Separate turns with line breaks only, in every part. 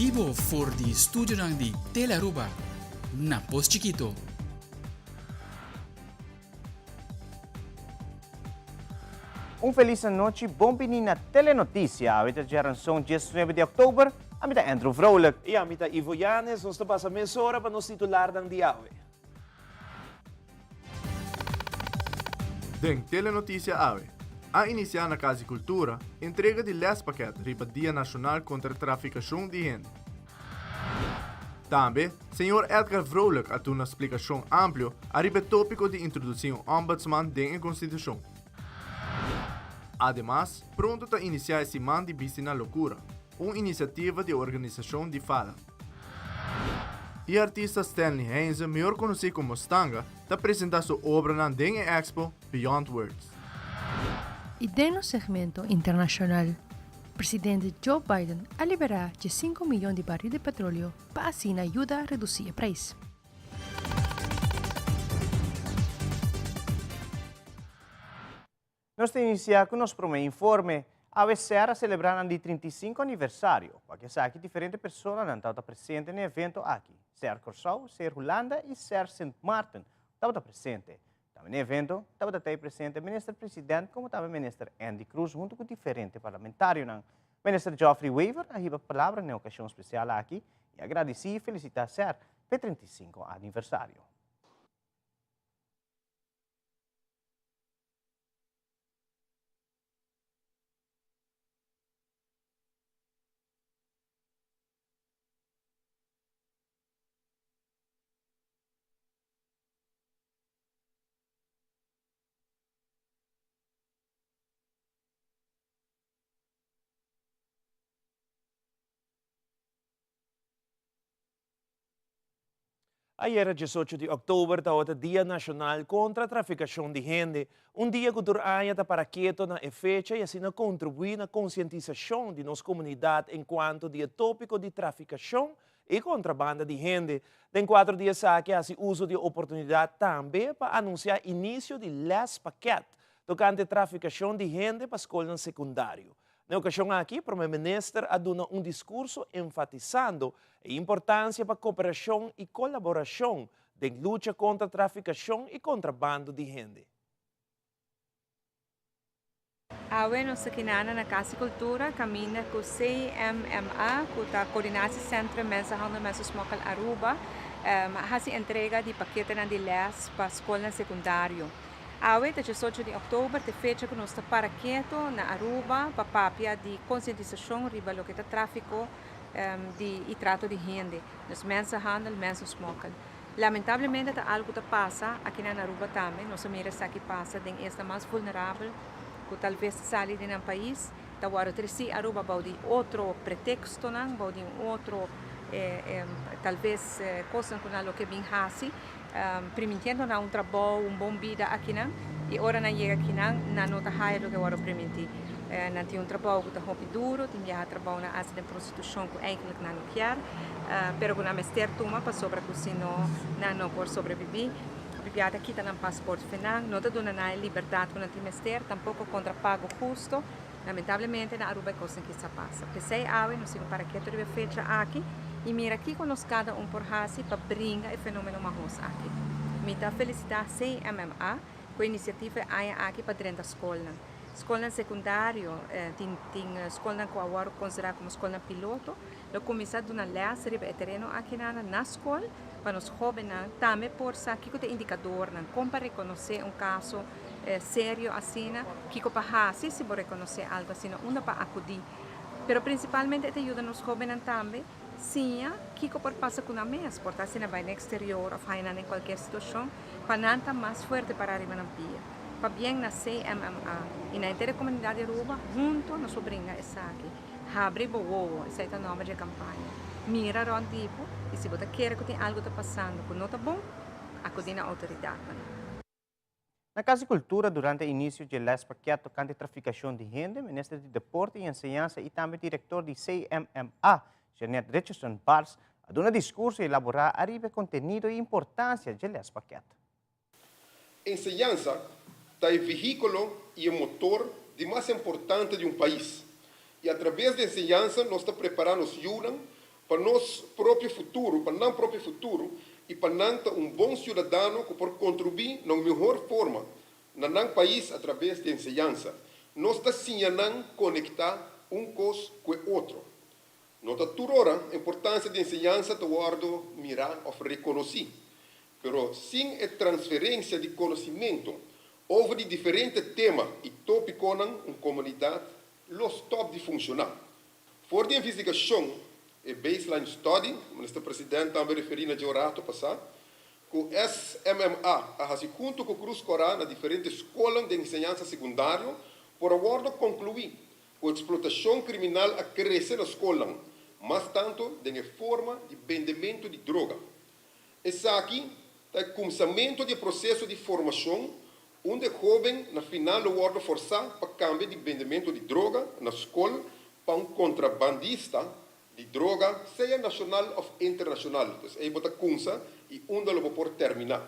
bibo for di studionan di Telearuba na Pos Chikito.
Un felis anochi, bon bini na Telenoticia. Awe ta djaranson 19 di oktober. Ami ta Andrew Vrolijk.
I ami ta Ivo Yanes. Nos ta pasa mesora pa nos titularnan di awe.
Den Telenoticia awe, a inicia na Cas di Cultura entrega di lespakket riba Dia Nacional contra Traficacion di Hende. Tambe, señor Edgar Vrolijk a duna splicacion amplio ariba e topico di introduci un ombudsman den e Constitucion. Ademas, pronto ta inicia e Siman di Bisti na Locura, un iniciativa di e organisacion di fada. E artista Stanley Heinze, mihor konosí komo Stanga, ta presentá su obranan den e expo Beyond Words.
I den nos segmento internashonal, presidente Joe Biden a liberá dje sinku miyon di baril di petroleo pa asina yuda redusí e preis.
Nos ta inisiá ku nos promé informe. Awe ser a selebrá nan di 35 aniversario. Pa ku esaki diferente personanan tabata presente na e evento aki. Ser Kòrsou, Ser Hulanda i Ser Sint Maarten tabata presente. Tambe na e evento tabata tei presente Minister President komo tambe Minister Endy Croes huntu ku diferente parlamentarionan. Minister Geoffrey Wever a hiba palabra na e okashon spesial aki i a gradisí i felisitá ser p'e 35 aniversario.
Ayera diesocho di òktober tabata Dia Nashonal kontra Trafikashon di Hende, un dia ku tur aña ta para keto na e fecha i asina kontribuí na konsientisashon di nos komunidat enkuanto di e tópiko di trafikashon i kontrabanda di hende. Den kuadro di esaki a hasi uso di e oportunidat tambe pa anunsiá inisio di lèspakèt tokante trafikashon di hende pa skolnan sekundario. Na e okashon aki, Prome Minister a duna un diskurso enfatisando e importansia pa koperashon i kolaborashon den lucha kontra trafikashon i kontrabando di hende.
Awe nos ta kinana na Kas di Kultura kaminda ku CMMA, ku ta Coördinatie Centrum Mensenhandel Mensensmokkel Aruba, a hasi entrega di paketenan di lès pa skolnan sekundario. Awe ta diesocho di òktober ta e fecha ku nos ta para keto na Aruba pa papia di konsientisashon riba loke ta tráfiko di i trato di hende, dus mensenhandel, mensensmokkel. Lamentablemente ta algu ku ta pasa akinan na Aruba tambe, nos a mira esaki pasa den esnan mas vulnerabel ku talves ta sali di nan pais, ta wòrdu tresí Aruba bou di otro pretekstonan, bou di un otro talves kosnan ku nan lo ke bin hasi. Primintiendo nan un trabou, un bon bida akinan, i ora nan yega akinan, nan no ta haya loke wòrdu primintí. Nan tin un trabou ku ta hopi duru, tin biaha trabounan hasi den prostitushon ku eigentlik nan no kier, pero ku nan mester tuma pasobra ku si no nan no por sobrebibí. Hopi biaha ta kita nan pasport fe nan, no ta duna nan e libertat ku nan tin mester, tampoko kontra pago husto. Lamentablemente na Aruba e kosnan ki sa pasa. P'esei awe nos tin un paraketo riba e fecha aki i mira kiko nos kada un por hasi pa bringa e fenomeno mahos aki. Mi ta felisitá CMMA ku e inisiativa e aña aki pa drenta skolnan. Skolnan sekundario tin tin skolnan ku a wòrdu konsiderá komo skolnan piloto lo kuminsá duna lès riba e tereno aki nan na skol pa nos hóbennan tambe por sa kiko ta e indikadornan, kon pa rekonosé un kaso serio asina, kiko pa hasi si bo rekonosé algu asina, unda pa akudí. Pero prinsipalmente e ta yuda nos hóbennan tambe siña kiko por pasa ku nan mes, por ta asina bai na eksterior òf haña nan den kualkier situashon, pa nan ta mas fuerte pará riba nan pia. Pabien na CMMA i na henter e komunidat di Aruba, hunto nos por bringa esaki. Habri bo wowo, esei ta nòmber di e kampaña. Mira rònt di bo i si bo ta kere ku tin algu ta pasando ku no ta bon, akudí na outoridatnan.
Na Kas di Kultura durante inisio dje les pakèt tokante trafikashon di hende, Minister di Deporte i Enseñansa i tambe direktor di CMMA, Jeanette Richardson Bars, a duna diskurso i elaborá ariba e kontenido i importansia dje les pakèt.
Enseñansa ta e vehíkulo i e motor di mas importante di un pais. I atraves di enseñansa nos ta prepará nos yunan. Pa nos propio futuro, pa nan propio futuro y pa nan ta un bon ciudadano cu por contribui na un mihor forma na nan pais a traves di enseñansa. Nos ta siña nan conecta un cos cu e otro. No ta tur ora importancia di enseñansa ta wordo mira of reconoci, pero sin e transferencia di conocimento over di diferente tema y topiconan un comunidad lo stop di funciona. For di investigacion, e baseline study, Minister President tambe a referi na dje un rato pasa, cu SMMA a haci hunto cu Cruz Cora na diferente scolnan den enseñansa secundario, por a wordo conclui cu explotacion criminal a crece na scolnan, mas tanto den e forma di bendemento di droga. Esaki ta e cumsamento di e proceso di formacion unda e hoben na final lo wordo forsa pa cambia di bendemento di droga na scol pa un contrabandista di droga, sea nacional of internacional. Dus ey bo ta cumsa y unda lo bo por termina.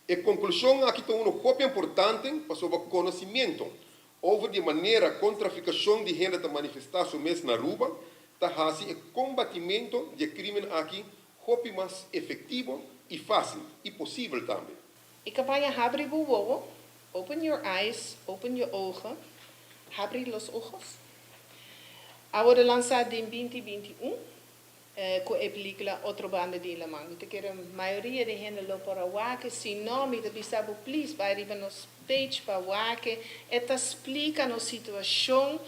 E conclusion aki ta uno hopi importante pasobra conocimiento over di e manera con traficacion di hende ta manifesta su mes na Aruba ta haci e combatimento di e crimen aki hopi mas efectivo y facil y posibel tambe.
E campaña Habri bo wowo, Open your eyes, open je ogen, Habri los ojos, a worde lansa den 2021 cu e pelicula Otro Banda di Laman. Mi ta kere mayoria di hende lo por a wak, si no mi ta bisa bo please bay riba nos page pa wak. E ta splica nos situacion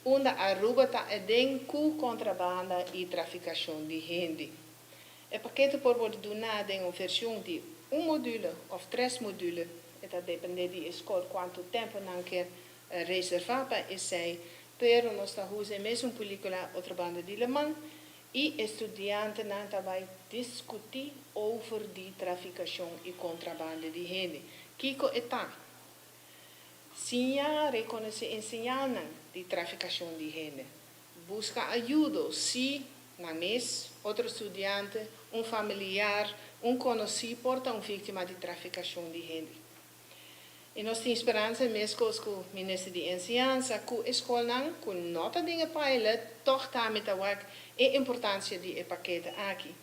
unda Aruba ta aden cu contrabanda y traficacion di hende. E pakete por worde duna den un version di un module of tres module, e ta depende di e scol cuanto tempo nan kier reserva pa esey, pero nos ta usa e mesun pelicula Otro Banda di Laman y e studiantenan ta bay discuti over di traficacion y contrabanda di hende. Kico e ta? Siña reconoce e señalnan di traficacion di hende. Busca ayudo si nan mes, otro studiante, un familiar, un conoci por ta un victima di traficacion di hende. Y nos tin speransa mescos cu Minister di Enseñansa cu e scolnan cu no ta den e pilot toch tambe ta wak e importancia di e pakete aki.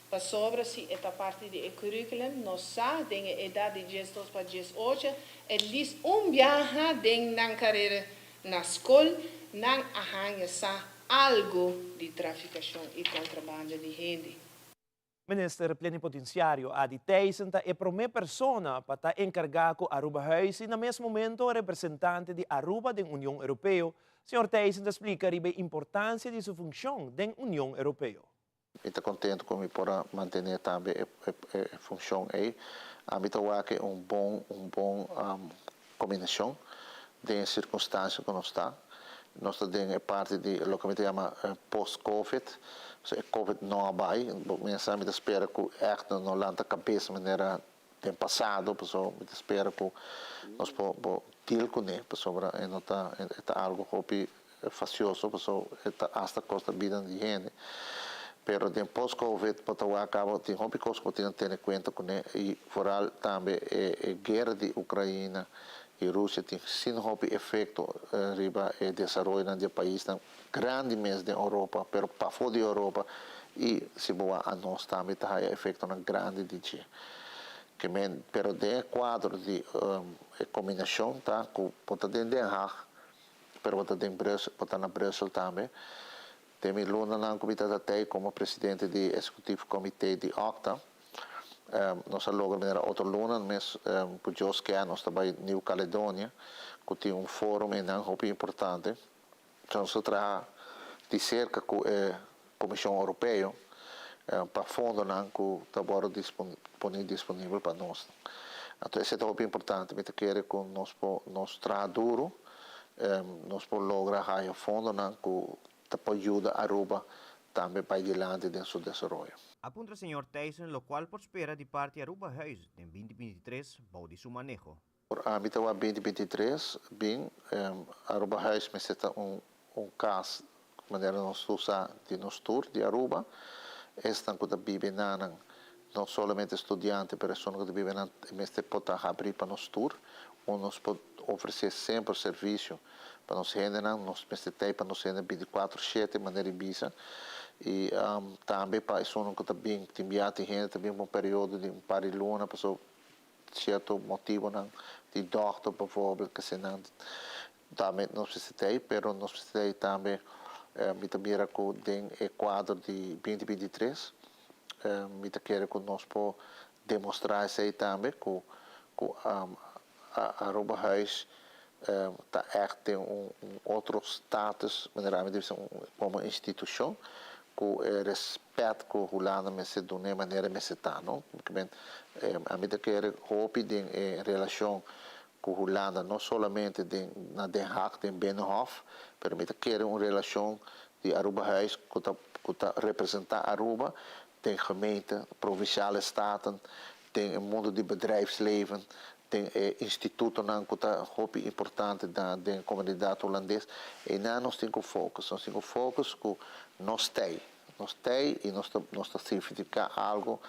Pasobra si e ta parti di e curriculum, nos sa den e edad di 12 pa 18, at least un biaha den nan carera na scol, nan a haya sa algo di traficacion y contrabanda di hende.
Minister Plenipotenciario Adi Thijssen ta e prome persona pa ta encarga cu Aruba Huis y na mes momento representante di Aruba den Union Europeo. Señor Thijssen ta splica riba e importancia di su funcion den Union Europeo.
Mi ta contento cu mi por mantene tambe e funcion ey. Ami ta wak un bon combinacion di circunstancia cu nos ta. Nos ta den parti di loke mi ta yama post-COVID. So, COVID no a bay, mi ta spera cu echt no lanta cabes manera den pasado, paso mi ta spera cu nos por deal cu ne, pasobra no ta ta algo hopi fastioso, paso ta hasta costa bida di hende. Pero den post-COVID, pa caba, tin hopi cos cu tin tene cuenta cu ne, y vooral tambe e guera di Ucrania y Rusia tin sin hopi efecto riba e desaroyo di pais grandi mes di Europa, pero pafo di Europa y si bo a nos tambe ta efecto na grandi di dje. Kemen, pero den cuadro di combinacion ta cu bo ta den Den Haag, pero bo ta den Brussel, bo ta na Brussel tambe. Den mi lunanan cu mi ta como presidente di Executive Committee di OCTA. Nos a logra manera otro luna mes cu Dios kier nos ta bay New Caledonia, cu tin un forum ey hopi importante. Anto nos ta traha di cerca cu e Comision Europeo pa fondonan cu ta pone disponibel pa nos. Anto esey ta hopi importante, mi ta kere cu nos por nos traha duro, nos por logra haya fondonan cu ta por yuda Aruba tambe pa adelante den su desaroyo.
A puntra señor Thijssen locual por spera di parti Aruba Huis den 2023 bou di su maneho.
Ami ta 2023, bin Aruba Huis mester ta un cas manera nos usa di nos tur di Aruba. Esnan cu ta biba einan, no solamente studiante, pero esnan cu ta biba einan mester por ta habri pa nos tur. Of nos por ofrece semper servicio pa nos hendenan, nos mester pa nos hende 24/7 manera bisa. I tambe pa esunnan ku ta bin tin bia tin hende ta bin pa un periodo di un par di luna pasobra sierto motibonan di dòkter bijvoorbeeld ke eseinan tambe nos mester ta ei pero nos mester ta ei tambe mi ta mira ku den e kuadro di binti 23 mi ta kere ku nos por demostrá esei tambe ku ku Arubahuis ta ègt den un otro status, manera mi ta bisa, komo institushon, ku e rèspèt ku Hulanda mester dun'é manera e mester ta, no? Ami ta kere hopi den e relashon ku Hulanda, no solamente den na Den Haag, den Binnenhof, pero mi ta kere un relashon di Arubahuis ku ta ku ta representá Aruba den gemeente, provinciale staten, den e mundo di bedrijfsleven, den e institutonan ku ta hopi importante na den komunidat hulandes, einan nos tin ku focus. Nos tin ku focus ku nos tei. Nos tei i nos ta nos ta signifiká algu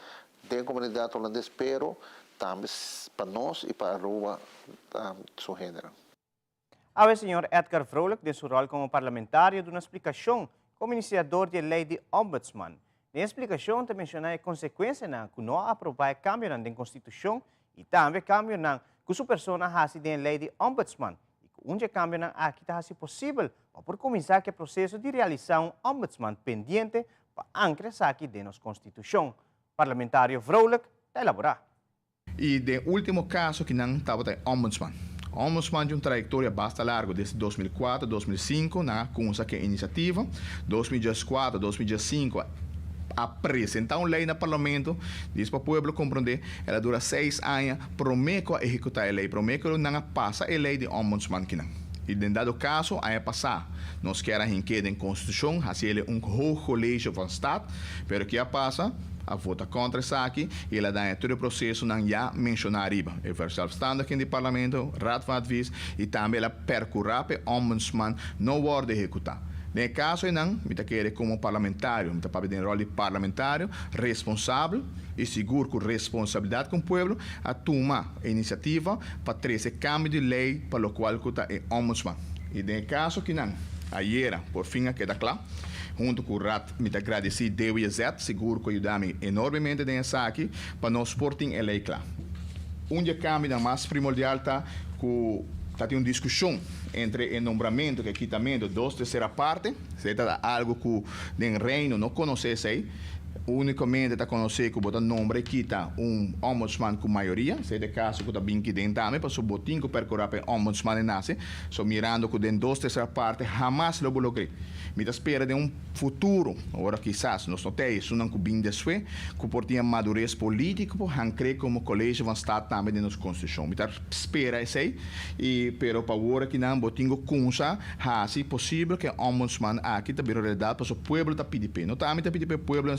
den komunidat hulandes pero tambe pa nos i pa Aruba su hendenan.
Awe señor Edgar Vrolijk den su rol como parlamentario duna splicacion como iniciador di e ley di Ombudsman. Den e splicacion ta menciona e consecuencianan cu no a aproba e cambionan den Constitucion y tambe cambionan cu su persona a haci den e ley di Ombudsman y cu un dje cambionan aki ta haci posibel pa por cuminsa cu e proceso di realisa un Ombudsman pendiente pa ancra esaki den nos Constitucion. Parlamentario Vrolijk ta elabora.
I den último kaso ki nan tabata e Ombudsman. Ombudsman tin un trayektoria basta largu, desde 2004, 2005 nan a kumsa ku e inisiativa, 2014, 2015 a presentá un lei na Parlamento, dis pa pueblo komprondé, el a dura seis aña promé ku a ehekutá e lei, promé ku nan a pasa e lei di Ombudsman kinan. I den dado kaso, aña pasá nos kier a hink'é den Konstitushon, hasi el un Hoog College van Staat, pero ki a pasa? A vota kontra esaki i el a daña tur e prosesonan ya menshoná ariba, e verzelfstandiging di Parlamento, Raad van Advies i tambe el a perkurá pa e Ombudsman no wòrdu ehekutá. Den e kaso einan, mi ta kere komo parlamentario, mi ta papia den ròl di parlamentario responsabel i sigur ku responsabilidat ku un pueblo a tuma e inisiativa pa trese kambio di lei pa lokual ku ta e Ombudsman. I den e kaso kinan, ayera por fin a keda kla, huntu ku Raad Mi ta gradisí DWZ sigur ku a yuda mi enormemente den esaki pa nos por tin e lei kla. Un di e kambionan mas primordial ta ku ta tin un diskushon entre e nombramentu ku e kitamentu dos tersera parte. Esei ta algu ku den Reino no konosé esei. Únikamente ta konosé ku bo ta nombra i kita un ombudsman ku mayoria. Esei ta e kaso ku ta bin ki den tambe pasobra bo tin ku perkurá pa e ombudsman e nase. So mirando ku den dos tersera parte hamas lo bo logr'é. Mi ta spera den un futuro, ora kisas nos no ta esunnan ku bin despues, ku por tin e madures polítiko por hankr'é komo College van Staat tambe den nos Konstitushon. Mi ta spera esei, i pero pa awor akinan bo tin ku kumsa hasi posibel ku e Ombudsman aki ta bira realidat pasobra pueblo ta pidi p'e. No ta ami ta pidi p'e, pueblo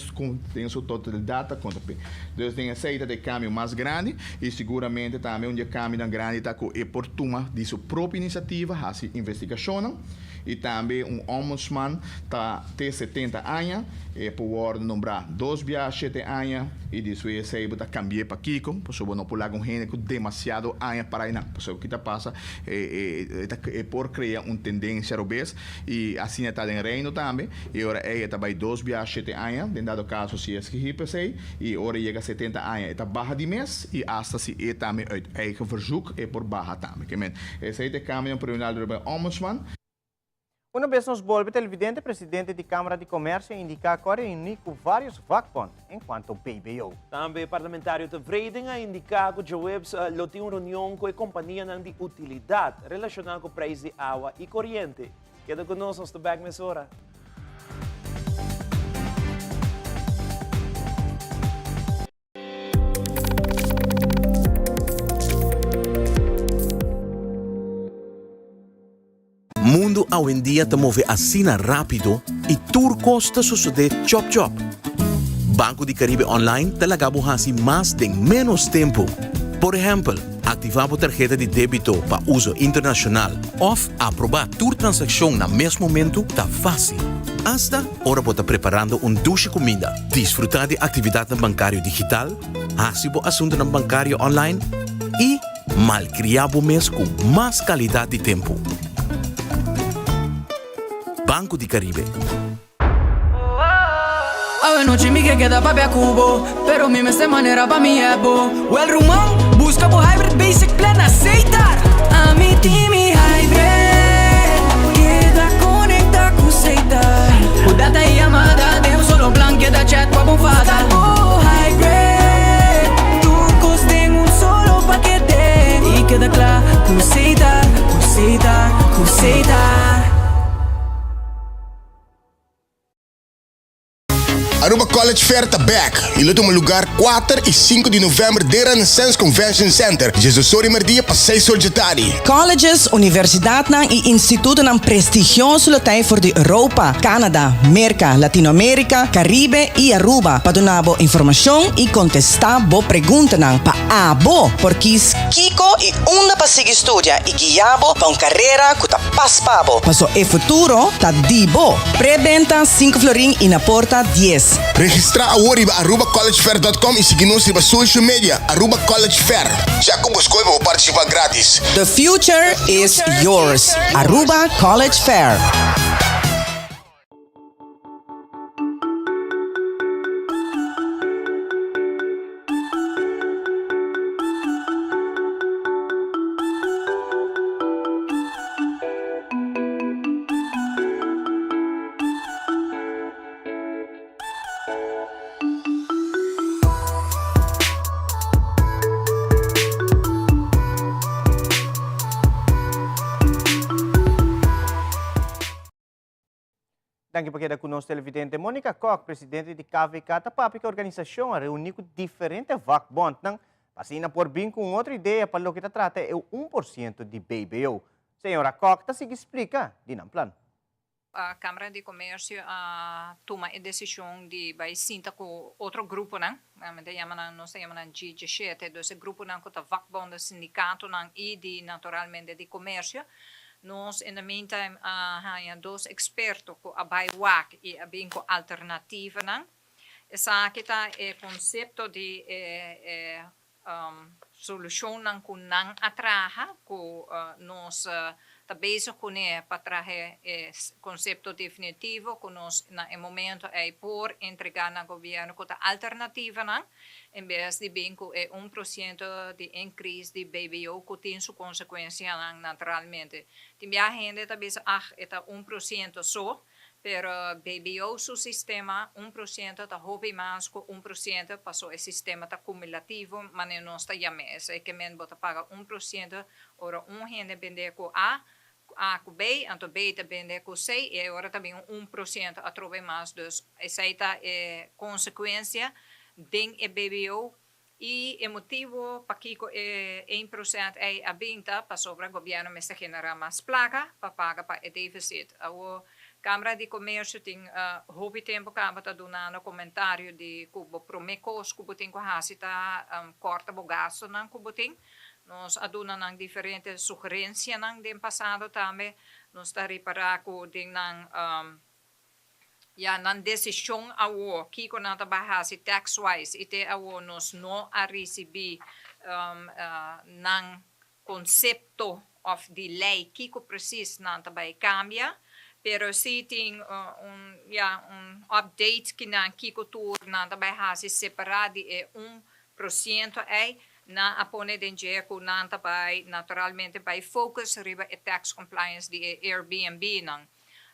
den su totalidat ta konta p'e. Dus den esei ta e kambio mas grandi i siguramente tambe un di e kambionan grandi ta ku e por tuma di su propio inisiativa hasi investigashonnan. I tambe un ombudsman ta te 70 aña, e por wòrdu nombrá dos bia shete aña i despues esei bo ta kambi'é pa kiko, pasobra bo no por laga un hende ku demasiado aña para einan, pasobra ki ta pasa e ta e por krea un tendensia robes i asina ta den Reino tambe, i ora ei e ta bai dos bia shete aña, den dado kaso si e eskihí pa esei, i ora e yega 70 aña e ta baha di mes i asta si e tambe uit eigen verzoek e por baha tambe. Ke men. Esei ta e kambio preliminal riba e Ombudsman.
Una bes nos bolbe televidente, presidente di Camara di Comercio a indica cu a reuni cu varios vakbond en cuanto BBO.
Tambe parlamentario Tevreden a indica cu djaweps lo tin un reunion cu e companianan di utilidad relaciona cu prijs di awa y coriente. Keda cu nos, nos ta bek mesora.
Mundu awendia ta move asina rápido i tur kos ta sosodé chòp chòp. Banco di Caribe Online ta laga bo hasi mas den ménos tempu. Por ehèmpel, aktivá bo tarheta di débito pa uso internashonal òf aprobá tur transakshon na mes momentu ta fásil. Asta ora bo ta preparando un dushi kuminda, disfrutá di aktividatnan bankario digital, hasi bo asuntunan bankario online i malkriá bo mes ku mas kalidat di tempu. Banco di Caribe.
Awe nochi mi ke keda papia ku bo, pero mi mester manera pa mi ebo. Wel ruman, buska bo Hybrid Basic Plan na Setar! Ami tin mi Hybrid, keda konekta ku Setar. Ku data i yamada den un solo plan, keda chat pa bo fada. Buska bo Hybrid, tur kos den un solo pakete. I keda kla ku Setar, ku Setar, ku Setar.
Aruba College Fair ta bek y lo tuma lugar kuater y sinku di november den Renaissance Convention Center, diesdos or di merdia pa seis or dje tardi.
Colleges, universidadnan y institutonan prestigioso lo ta for di Europa, Canada, Merca, Latinoamerica, Caribe y Aruba pa duna bo informacion y contesta bo preguntanan pa abo por kies kico y unda pa sigui studia y guia bo pa un carera cu ta pas pa bo. Paso e futuro ta di bo. Pre-benta sinku florin y na porta dies.
Registra awor riba arubacollegefair.com y sigui nos riba social media Aruba College Fair. Check cu bo scoy pa bo participa gratis.
The future is yours. Aruba College Fair.
Danki pa keda ku nos televidente. Monica Kok, presidente di KVK, ta papia ku e organisashon a reuní ku diferente vakbondnan pa asina por bin ku un otro idea pa loke ta trata e 1% di BBO. Señora Kok ta sigui splika di nan plan.
Cámara di Comercio a tuma e decision di bay sinta cu otro gruponan, mi ta yama nan, nos ta yama nan G17, dus e gruponan cu ta vakbonden, sindicatonan y di naturalmente di comercio. Nos in the meantime a haña dos experto cu a bay wak y a bin cu alternativanan. Esaki ta e concepto di e solushonnan ku nan a traha, ku nos ta bezig kuné pa traha e konsepto definitivo ku nos na e momento ei por entregá na gobièrnu ku ta alternativanan en bes di bin ku e un por siento di inkris di BBO ku tin su konsekuensianan naturalmente. Tin bia hende ta bisa ah e ta un por siento so, Pero BBO su sistema un porciento ta hopi mas cu un porciento paso e sistema ta cumulativo manera nos ta yam'e. Esey ke men bo ta paga un porciento ora un hende bende cu A, A cu B, anto B ta bende cu C y e ora ta bin un porciento atrobe mas. Dus esey ta e consecuencia den e BBO Y e motibo pakico e een procent ey a bin ta pasobra gobierno mester genera mas placa pa paga pa e deficit. Awor Camara di Comercio tin hopi tempo caba ta dunando comentario di cu bo prome cos cu bo tin cu haci ta corta bo gastonan cu bo tin. Nos a duna nan diferente sugerencianan den pasado tambe. Nos ta ripara cu den nan. Ya nan desishon awor kiko nan ta bai hasi tax wise i te awor nos no a risibí nan konsepto òf di lei kiko presis nan ta bai kambia pero si tin un ya un update kinan kiko tur nan ta bai hasi separá di e un prosiento ei nan a pone den dje ku nan ta bai naturalmente bai focus riba e tax compliance di e Airbnb nan.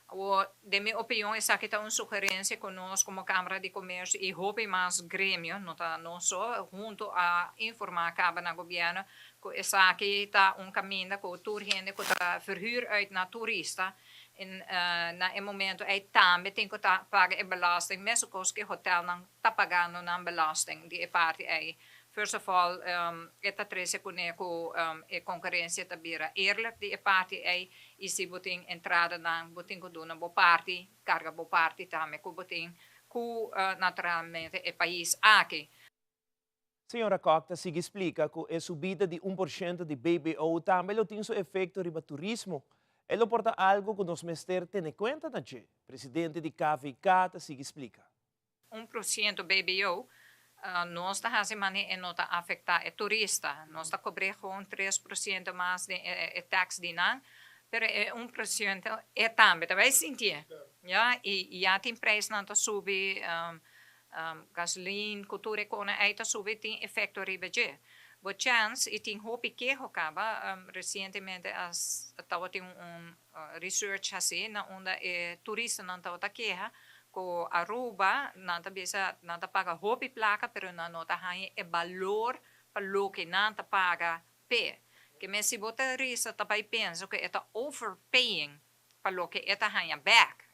Awor, den mi opinion esaki ta un sugerencia cu nos como Camara di Comercio y hopi mas gremio, no ta nos so, hunto a informa caba na gobierno cu esaki ta un caminda cu tur hende cu ta verhuur uit na turista en na e momento ey tambe tin cu ta paga e belasting mescos cu e hotelnan ta pagando nan belasting di e parti ey. First of all, e ta trece cune cu e concurencia ta bira eerlijk di e parti ey y si bo tin entradanan bo tin cu duna bo parti, carga bo parti tambe cu bo tin cu naturalmente e pais aki.
Señora Kok ta sigui splica cu e subida di un por ciento di BBO tambe lo tin su efecto riba turismo. E lo por ta algo cu nos mester tene cuenta na dje, presidente di KVK ta sigui splica.
Un porciento BBO, nos ta haci mane e no ta afecta e turista. Nos ta cobre gewoon 3% mas den e tax di nan, pero e 1% e tambe ta bay sintié. Ya, y ya tin prijsnan ta subi. Gasoline ku tur e kona ei ta subi tin efekto riba dje. Bo chèns i tin hopi keho kaba. Resientemente a tabatin un research hasi na unda e turistanan tabata keha ku Aruba nan ta bisa nan ta paga hopi plaka pero nan no ta haña e balor pa loke nan ta paga p'e. Ke mes si bo turista ta bai pensa ku e ta overpaying pa loke e ta haña bèk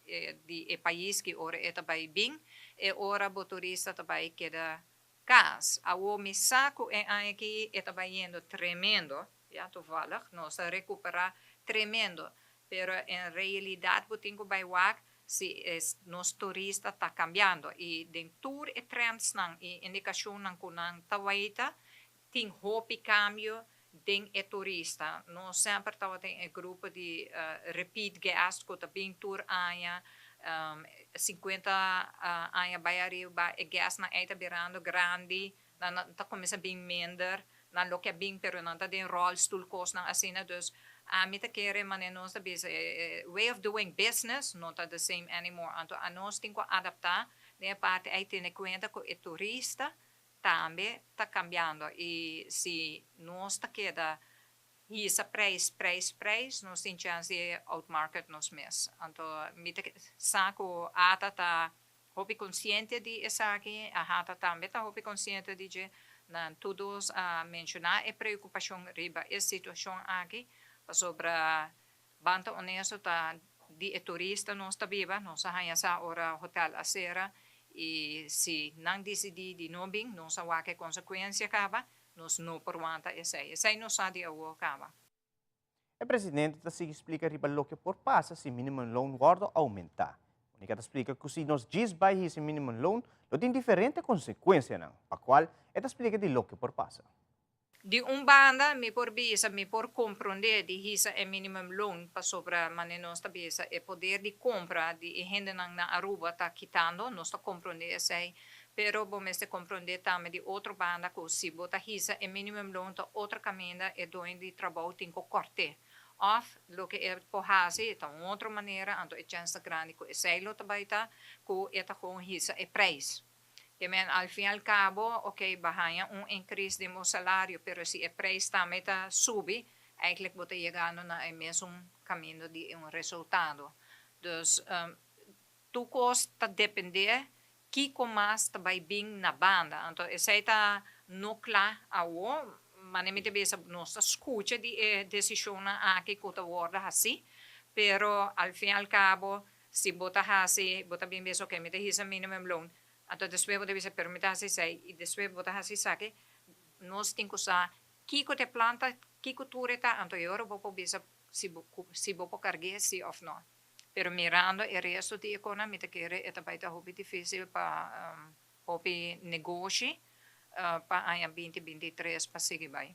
di e pais ki ora e ta bai bin, e ora bo turista ta bai keda kas. Awor mi sa ku e aña aki e ta bai yendo tremendo, ya, toevallig, nos a rekuperá tremendo, pero en realidat bo tin ku bai wak si e nos turista ta kambiando i den tur e trendsnan i indikashonnan ku nan ta waita Tin hopi cambio den e turista. Nos semper tabatin e grupo di repeat guest cu ta bin tur aña, 50 aña bay ariba. E guestnan ey ta birando grandi, nan ta cuminsa bin minder, nan lo ke bin pero nan ta den rolstoel, cosnan asina. Dus ami ta kere manera nos ta bisa e way of doing business no ta the same anymore. Anto anos tin cu adapta den e parti ey tene cuenta cu e turista tambe ta cambiando y si nos ta keda hisa prijs, prijs, prijs, nos tin chance di outmarket nos mes. Anto mi ta sa cu ATA ta hopi consciente di esaki, AHATA tambe ta hopi consciente di dje. Nan tur dos a menciona e preocupacion riba e situacion aki, pasobra Ban ta honesto ta di e turista nos ta biba, nos a haña sa ora hotel a sera y si nan dicidi di no bin nos a wak e consecuencia caba, nos no por wanta esey. Esey nos sa di awor caba.
E presidente ta sigui splica riba loke por pasa si minimum loan wordo aumenta. Monica ta splica cu si nos djis bay hisa minimum loan lo tin diferente consecuencianan, pa cual e ta splica di loke por pasa.
Di un banda mi por bisa mi por comprende di hisa e minimum loon pasobra mane nos ta bisa e poder di compra di e hendenan na Aruba ta kitando, nos ta comprende esey, pero bo mester comprende tambe di otro banda cu si bo ta hisa e minimum loon ta otro caminda e doño di trabou tin cu corte of loke e por haci ta un otro manera anto e chens ta grandi cu esey lo ta bay ta cu e ta gewoon hisa e prijs. Ke men al fin al cabo, ok, bo haña un increase den bo salario, pero si e prijs tambe ta subi, eigenlijk bo ta yegando na e mesun caminda di un resultado. Dus, tur cos ta depende kico mas ta bay bin na banda. Anto esey ta no cla awo, mane mi ta bisa nos ta scucha di e decisionnan aki cu ta wordo haci, pero al fin al cabo Si bo ta hasi, bo ta bin bisa ok mi ta hisa minimum loan, anto despues bo ta bisa pero mi ta hasi esei i despues bo ta hasi esaki, nos tin ku sa kiko ta e planta, kiko tur e ta, anto e ora bo por bisa si bo si bo por karg'é si òf no. Pero mirando e resto di e kosnan mi ta kere e ta bai ta hopi difisil pa hopi negoshi pa aña binti 23 pa sigui bai.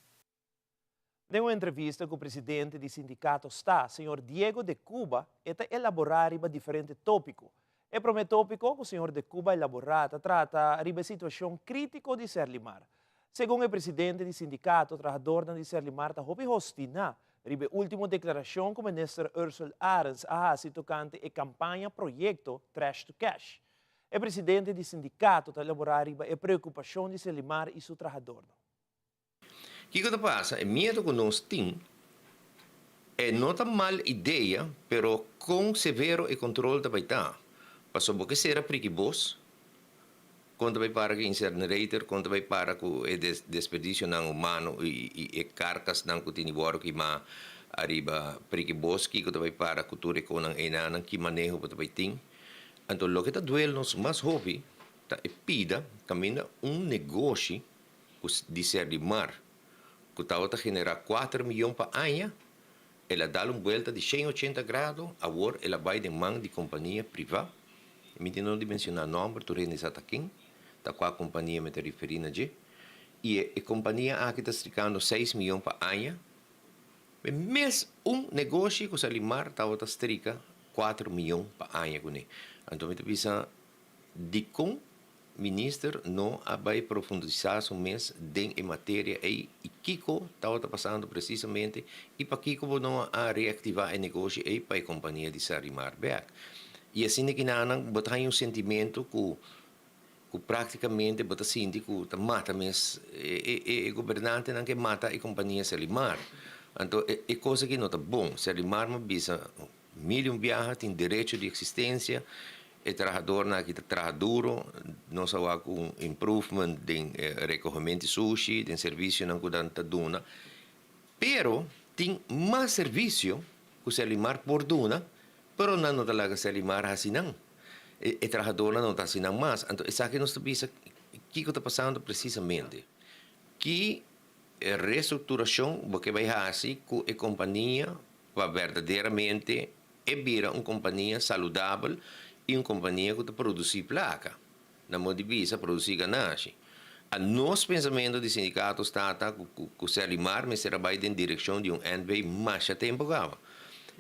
Den un entrevista ku presidente di sindikato sta, señor Diego de Cuba, e ta elaborá riba diferente tópiko. E promé tópiko ku señor de Cuba elaborá ta trata riba e situashon krítiko di Serlimar. Segun e presidente di sindikato, trahadornan di Serlimar ta hopi hostiná riba e último deklarashon ku minister Ursell Arends a hasi tokante e kampaña proyekto Trash to Cash. E presidente di sindikato ta elaborá riba e preokupashon di Serlimar i su trahadornan.
Kiko ta pasa? E miedo ku nos tin e no ta mal idea, pero kon severo e kontrol ta bai ta? Pasobra bo ke sera priki bos, kon ta bai para ku e incinerator, kon ta bai para ku e desperdisionan humano i e karkasnan ku tin di wòrdu kimá ariba priki bos, kiko ta bai para ku tur e konan einanan, ki maneho bo ta bai tin? Anto loke ta duel nos mas hopi ta e pida kaminda un negoshi ku di ser di mar ku tabata generá kuater miyon pa aña, el a dal un buelta di shen ochenta grado, awor el a bai den man di kompania privá. Mi tin no di menshoná nòmber, tur hende sa ta ken, ta kua kompania mi ta referí na dje. I e kompania aki ta strikando seis miyon pa aña. E mes un negoshi ku Salimar tabata strika kuater miyon pa aña kuné. Anto mi ta bisa Dikon minister no a bai profundisá su mes den e materia ei i kiko tabata pasando presisamente i pakiko bo no a reaktivá e negoshi ei pa e kompania di Sarimar bèk? I asina kinanan bo ta haña un sentimentu ku Ku práktikamente bo ta sinti ku ta mata mes e gobernantenan ke mata e kompania Serlimar. Anto e kos aki no ta bon. Serlimar mi a bisa mil i un biaha tin derecho di eksistensia, e trahadornan aki ta traha duro, nos a wak un improvement den rekohementu di sushi, den servisionan ku nan ta duna. Pero tin mas servisio ku Serlimar por duna, pero nan no ta laga Serlimar hasi nan. E trahadornan no ta hasi nan mas. Anto esaki nos ta bisa kiko ta pasando presisamente. Ki restrukturashon bo ke bai hasi ku e kompania pa berdaderamente e bira un kompania saludabel i un kompania ku ta produsí plaka? Na modo di bisa produsí ganashi. A nos pensamentu di sindikato sta ta ku Serlimar mester a bai den direkshon di un NV masha tempu kaba.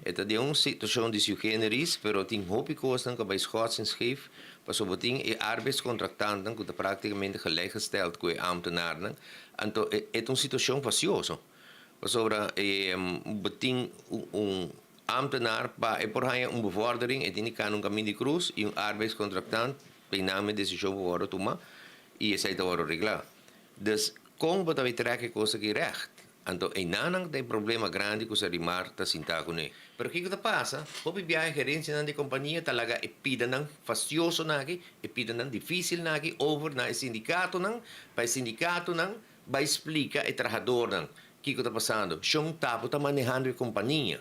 E ta den un situashon di sui generis, pero tin hopi kosnan ku a bai schots en scheef, pasobra bo tin e arbeidscontractantnan ku ta praktikamente gelijkgesteld ku e ambtenarnan, anto e ta un situashon fasioso. Pasobra bo tin un ambtenaar pa e por haña un bevordering e tin di kana un kamin di krus i un arbeidscontractant p'e nan e desishon por wòrdu tuma i esei ta wòrdu reglá. Dus kon bo ta bai trèk e kos aki règt? Anto einanan ta e problema grandi ku Serlimar ta sintá kuné. Pero kiko ta pasa? Hopi biaha e gerensianan di kompania ta laga e pidanan fastiosonan aki, e pidanan difísilnan aki over na e sindikatonan pa e sindikatonan Bai splika e trahadornan kiko ta pasando. Shon Tapo ta manehando e kompania.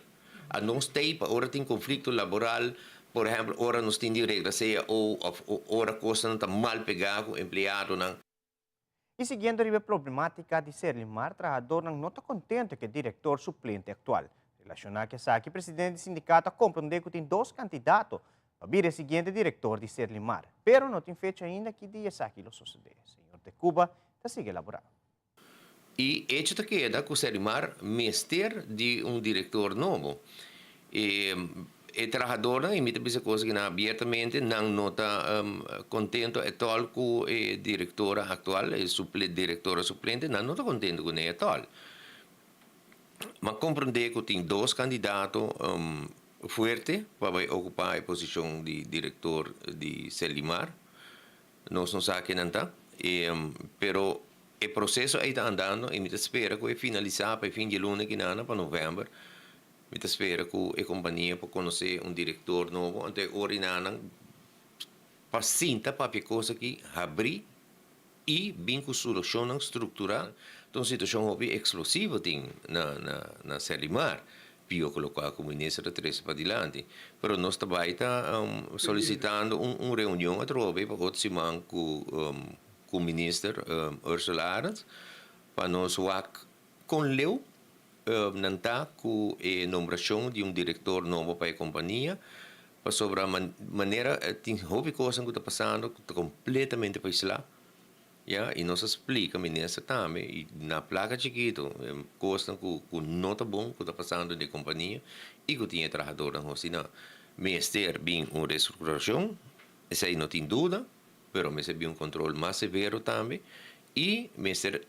A nos tei pa ora tin konflikto laboral, por ehèmpel ora nos tin di regla cao òf ora kosnan ta mal pegá ku empleadonan.
I siguiendo riba e problematica di Serlimar, trahadornan no ta contento cu e director suplente actual. Relaciona cu esaki, presidente di sindicato a comprende cu tin dos candidato pa bira e siguiente director di Serlimar, pero no tin fecha ainda ki dia esaki lo sosode. Señor de Cuba ta sigui elabora.
E hecho ta keda cu Serlimar mester di un director nobo. E e trahadornan, y mi ta bisa cos akinan abiertamente, nan no ta contento at all cu e directora actual, e directora suplente, nan no ta contento cu ne at all. M'a comprende cu tin dos candidato fuerte pa bay ocupa e posicion di director di Serlimar. Nos no sa ken nan ta, pero e proceso ey ta andando y mi ta spera cu e finalisa pa e fin di e luna kinana pa november. Mi ta spera cu e compania por conoce un director nobo, anto e ora inanan pa sinta papia e cos aki habri y bin cu solucionnan structural. Ta un situacion hopi explosivo tin na na Serlimar, pio cu locual cu minister ta trece padilanti. Pero nos ta bay ta solicitando un reunion atrobe pa otro siman cu cu minister Ursula Arends pa nos wak con leu nan ta cu e nombracion di un director nobo pa e compania, pasobra manera tin hopi cosnan cu ta pasando cu ta completamente pa isla, ya, y nos a splica minister tambe y na placa chikito cosnan cu cu no ta bon cu ta pasando den e compania y cu tin e trahadornan hosina. Mester bin un restructuracion, esey no tin duda, pero mester bin un control mas severo tambe y mester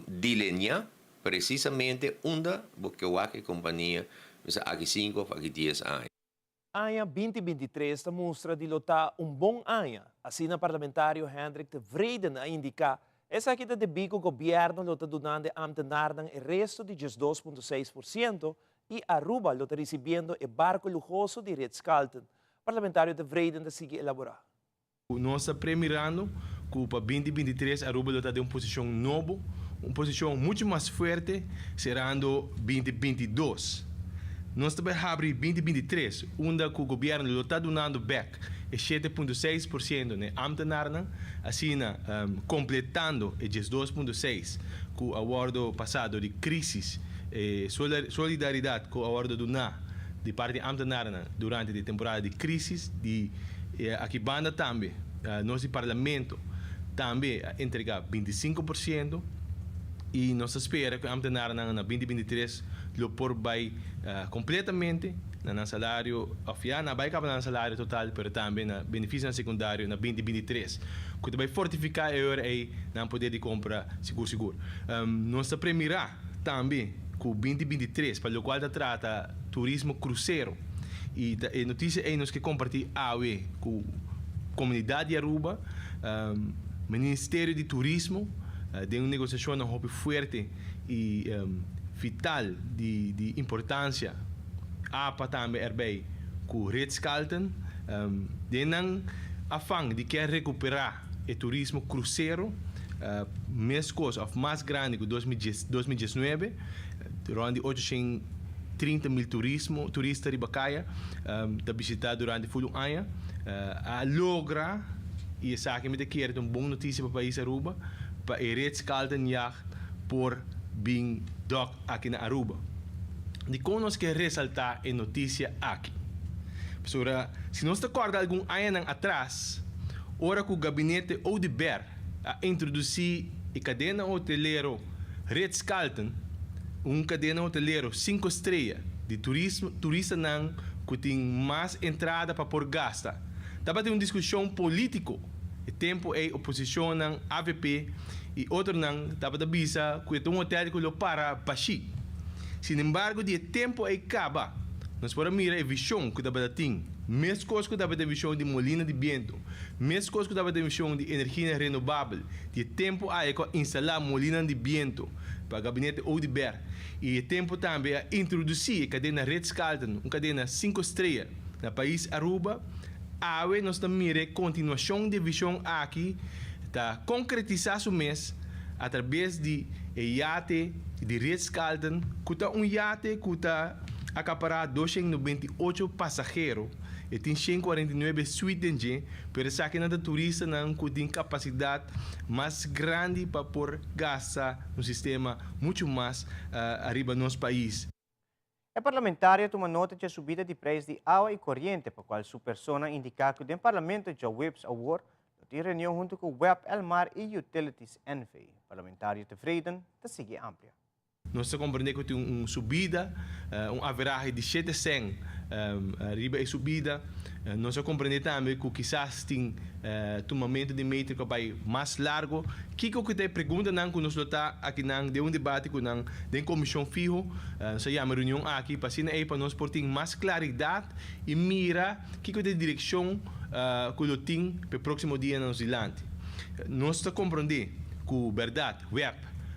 dilenia Precisamente unda bo ke wak e compania mester aki cinco of aki dies aña.
Aña 2023 ta mustra di lo ta un bon aña, asina parlamentario Hendrik Tevreden a indica. Esaki ta debí cu gobierno lo ta dunando e ambtenarnan e resto di 12.6% y Aruba lo ta ricibiendo e barco luhoso di Ritz-Carlton. Parlamentario Tevreden ta sigui elabora.
Nos ta premirando cu pa 2023 Aruba lo ta den un posicion nobo, un posicion mucho mas fuerte cerando 2022. Nos ta bay habri 2023 unda cu gobierno lo ta dunando bek e 7.6% na e ambtenarnan, asina completando e 12.6 cu a wordo pasa dor di crisis, e solidaridad cu a wordo duna di parti di ambtenarnan durante di e temporada di crisis di Aki banda tambe nos di Parlamento tambe a entrega 25% y nos ta spera cu e ambtenarnan na 2023 lo por bay completamente na nan salario of ya nan a bay caba na nan salario total pero tambe na beneficionan secundario na 2023 cu ta bay fortifica e ora ey nan poder di compra sigur sigur. Nos ta premira tambe cu 2023 pa locual ta trata turismo crucero y ta e noticia ey nos ke comparti awe cu comunidad di Aruba. Ministerio di Turismo den un negosiashonnan hopi fuerte i vital di importansia apa tambe erbij ku Ritz-Carlton den nan afan di kier rekuperá e turismo krusero meskos òf mas grandi ku 2019 rònt di 830 mil turismo turista riba kaya ta bishitá durante ful un aña a logra i esaki mi ta kere ta un bon notisia pa pais Aruba pa e Ritz-Carlton Yacht por bin dòk aki na Aruba. Dikon nos ke resaltá e notisia aki? Pasobra si nos ta kòrda algun añanan atras, ora ku gabinete Oduber a introdusí e kadena hotelero Ritz-Carlton, un kadena hotelero sinku strea di turismo, turistanan ku tin mas entrada pa por gasta, tabatin un diskushon polítiko. E tempu ei oposishonnan avp i otronan tabata bisa ku e ta un hotel ku lo para bashí. Sinembargo di e tempu ei kaba, nos por a mira e vishon ku tabata tin, meskos ku tabata e vishon di molina di bientu, meskos ku tabata e vishon di energianan renobabel di e tempu ei ku a instalá molinan di bientu pa gabinete Oduber i e tempu tambe a introdusí e kadena Ritz-Carlton, un kadena sinku strea na pais Aruba. Awe nos ta mira e kontinuashon di e vishon aki ta konkretisá su mes atrabes di e yate di Ritz-Carlton ku ta un yate ku ta akapará 298 pasahero. E tin 149 suite den dje, pero esakinan ta turistanan ku tin kapasidat mas grandi pa por gasta un sistema muchu mas ariba nos pais.
E parlamentario a tuma nota dje subida di prijs di awa i koriente pa kual su persona a indiká ku den parlamento djaweps awor lo tin reunion huntu ku web, Elmar i Utilities NV. Parlamentario Tevreden ta sigui amplia.
Nos ta komprendé ku tin un subida, un averahe di shete sèn riba e subida. Nos a komprendé tambe ku kisas tin tumamentu di meter ku a bai mas largo. Kiko ku ta e preguntanan ku nos lo ta akinan den un debate ku nan den komishon fiho? Nos a yama e reunion aki pa asina ei pa nos por tin mas klaridat i mira kiko ta e direkshon ku lo tin pa e próksimo dianan nos dilanti. Nos ta komprendé ku bèrdat web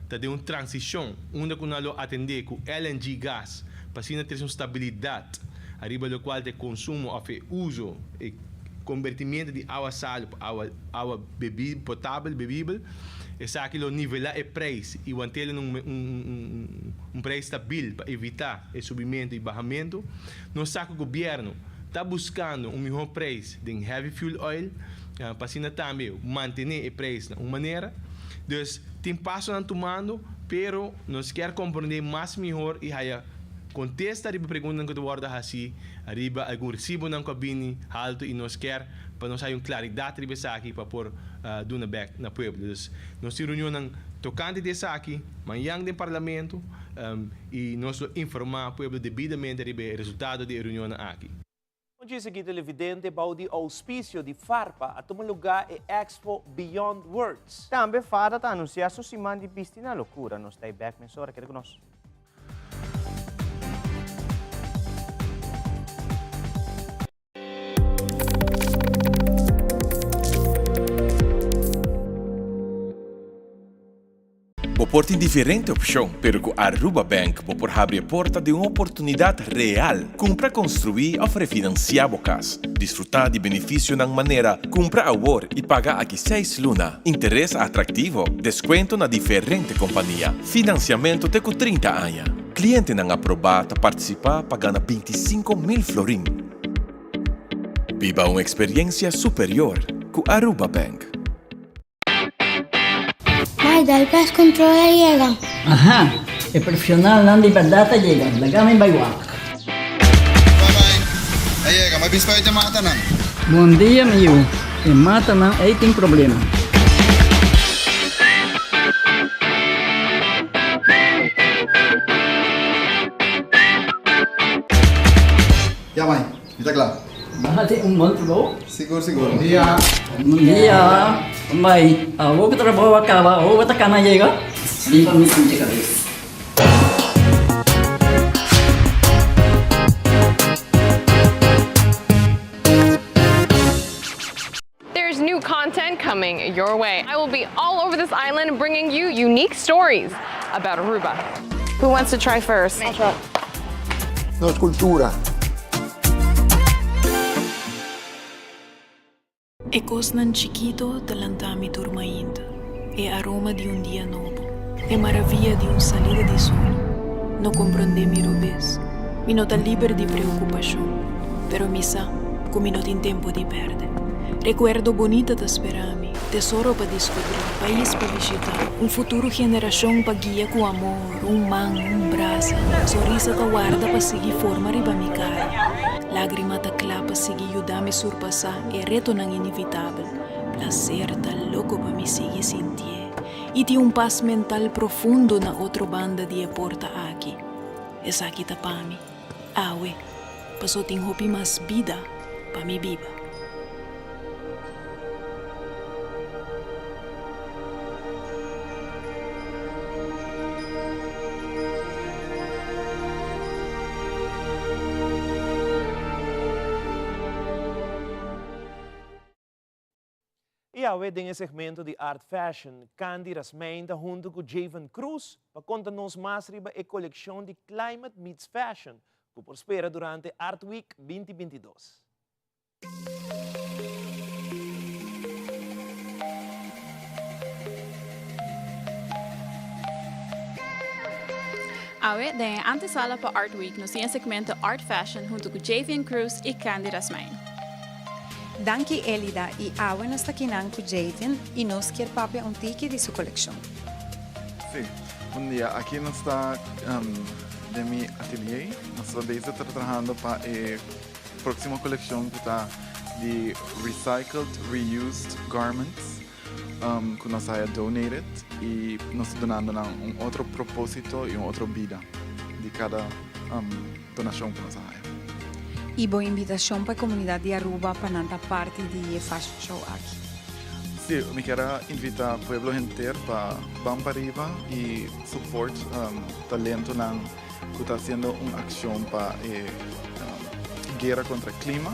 ta den un transishon unda ku nan lo atendé ku LNG gas pa asina trese un stabilidat ariba lokual ta e konsumo òf e uso, e kombertimiento di awa salu pa awa awa bebi potabel, bebibel. Esaki lo nivelá e preis i want'el un un un preis stabil pa evitá e subimentu i bahamentu. Nos sa ku gobièrnu ta buskando un mihó preis den heavy fuel oil pa asina tambe mantené e preis na un manera. Dus tin pasonan tumando, pero nos kier komprondé mas mihor i haya Kontesta riba preguntanan ku ta wòrdu hasi riba algun resibonan ku a bini haltu i nos kier pa nos haya un klaridat riba esaki pa por duna bèk na pueblo. Dus nos tin reunionnan tokante di esaki mañan den Parlamento i nos lo informá pueblo debidamente riba e resultado di e reunionnan aki.
Un dje sigui televidente bou di ouspisio di Farpa a tuma lugá e Expo Beyond Words.
Tambe Fada ta anunsiá su siman di bisti na lokura. Nos ta ei bèk mesora. Keda ku nos.
Bo por tin diferente opcion, pero cu Aruba Bank bo por habri e porta di un oportunidad real. Cumpra, construi of refinancia bo cas. Disfruta di beneficionan manera cumpra awor y paga aki seis luna, interes atractivo, descuento na diferente compania, financiamento te cu 30 aña. Clientenan aproba ta participa pa gana 25,000 florin. Biba un experiencia superior cu Aruba Bank.
Mai, dal pest control a yega.
Aha, e profesionalnan di berdad a yega, laga mi bai wak.
Bye bye, a yega, mi bisa pa e matanan.
Bon dia mi yu, e matanan ei tin problema.
Ya mai, mi ta kla.
Bo hasi un bon trabou.
Sigur sigur. Bon dia.
Bon dia. Mai, awor ku trabou a kaba, awor bo ta kana yega? Limpa mi sinti kabes.
There's new content coming. coming your way. I will be all over this island bringing you unique stories about Aruba.
Who wants to try first?
Nos cultura.
E kosnan chikito ta lanta mi tur mainta, e aroma di un dia nobo, e maravia di un salida di sol. No komprondé mi robes, mi no ta liber di preokupashon, pero mi sa ku mi no tin tempu di pèrdè. Rekuerdo bonita ta spera mi, tesoro pa diskubrí, pais pa bishitá, un futuro generashon pa guia ku amor, un man, un brasa, sonrisa ta warda pa sigui forma riba mi kara. Lágrima ta kla pa sigui yuda mi surpasá e retonan inevitabel. Plaser ta loko pa mi sigui sintié i tin un pas mental profundo na otro banda di e porta aki. Esaki ta pa mi, awe, paso tin hopi mas bida pa mi biba.
I awe den e segmento di Art Fashion, Candy Rasmijn ta hunto cu Javen Cruz pa conta nos mas riba e coleccion di Climate Meets Fashion cu por spera durante Art Week 2022.
Awe, den e antesala pa Art Week nos tin e segmento Art Fashion hunto ku Javian Cruz i Candy Rasmijn.
Danki Elida i awe nos ta kinan ku Javian i nos kier papia un tiki di su kolekshon.
Si, bon dia. Aki nos ta den mi atelier. Nos ta bezig ta trahando pa e Próximo coleccion cu ta di recycled, reused garments cu nos a haya donated y nos ta dunando nan un otro proposito y un otro bida di cada donacion cu nos a haya.
Y bo invitacion pa e comunidad di Aruba pa nan ta parti di e fashion show aki?
Si, mi kier a invita pueblo henter pa ban pariba y support talentonan. ku ta hasiendo un akshon pa e guera kontra klima,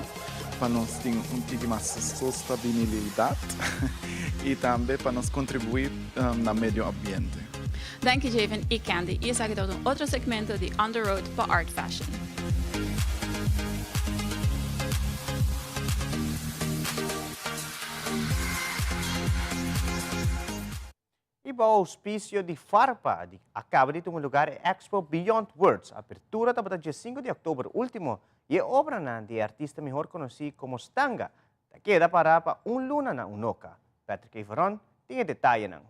pa nos tin un tiki mas sostabilidat i tambe pa nos kontribuí na medio ambiente.
Danki Javen i Candy i esaki tabata un otro segmento di On The Road pa Art Fashion.
I bou auspicio di Farpa di a caba di tuma lugar e expo Beyond Words. Apertura tabata dje sinku di october ultimo y e obranan di e artista mihor conoci como Stanga ta keda para pa un luna na Unoca. Patrick Everon tin e detayenan.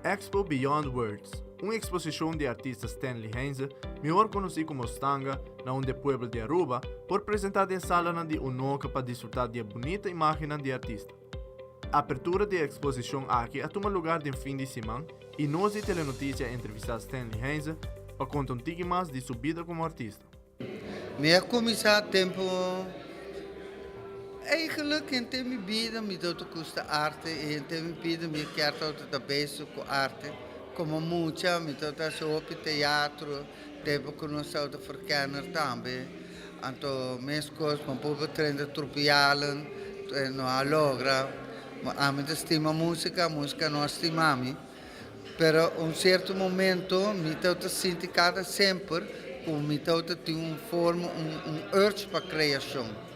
Expo Beyond Words, un exposicion di artista Stanley Heinze, mihor conoci como Stanga, na unda e pueblo di Aruba por presenta den salanan di Unoca pa disfruta di e bunita imagennan di e artista. Apertura di e eksposishon aki a tuma lugar den fin di siman i nos di Telenoticia a entrevistá Stanley Heinze pa konta un tiki mas di su bida komo artista.
Mi a kuminsá tempu Eigenlijk henter mi bida mi tabata gusta arte i henter mi bida mi kier tabata ta bezig ku arte. Komo mucha mi tabata hasi hopi teatro, tempu ku nos tabata verkenner tambe. Anto meskos mi por trenta trupialen, no a logra. Ami ta stima musika, musika no a stima mi. Pero un sierto momento mi tabata sinti kada semper ku mi tabata tin un forma, un urge pa kreashon.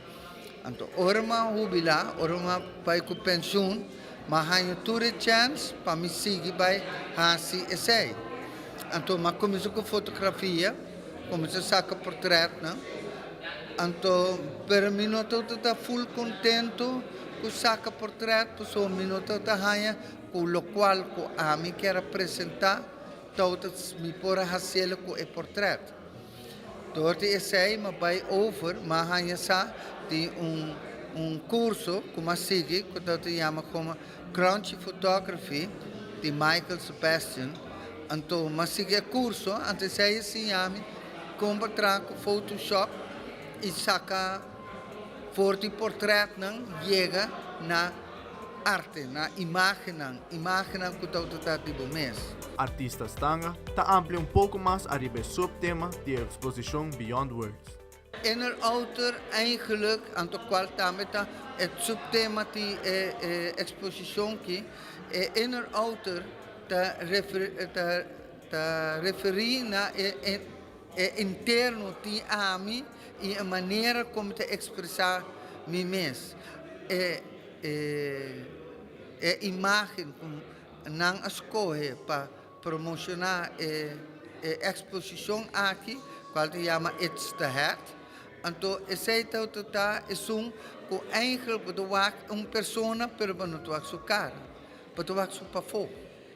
Anto ora mi a hubilá, ora mi a bai ku penshun, mi a haña tur e chèns pa mi sigui bai hasi esei. Anto mi a kuminsá ku fotografia. Kuminsá saka portretnan. Anto, pero mi no tabata ta ful kontentu ku saka portret pasobra mi no tabata haña ku lokual ku ami kier a presentá tabata mi por a hasiel ku e portret. Dor di esei mi a bai over, mi a haña sa di un un kurso ku mi a sigui ku tabata yama komo Crunchy Photography di Michael Sebastian. Anto m'a sigui e kurso, anto esei a siña mi kon pa traha ku Photoshop i saka for di portretnan yega na arte, na imágennan, imágennan ku tabata ta di bo mes.
Artista Stanga ta amplia un poko mas ariba e subtema di e eksposishon Beyond Words.
Inner outer eigenlijk, anto cual tambe ta e subtema di e e exposicion ki, e inner outer ta refer ta ta referi na e e e interno di ami y e manera con mi ta expresa mi mes. E e e imagen cu nan a scoge pa promociona e e exposicion aki cual ta yama It's the Hat. Anto esey ta ta esun cu eigenlijk bo ta wak un persona pero bo no ta wak su cara, bo ta wak su pafó.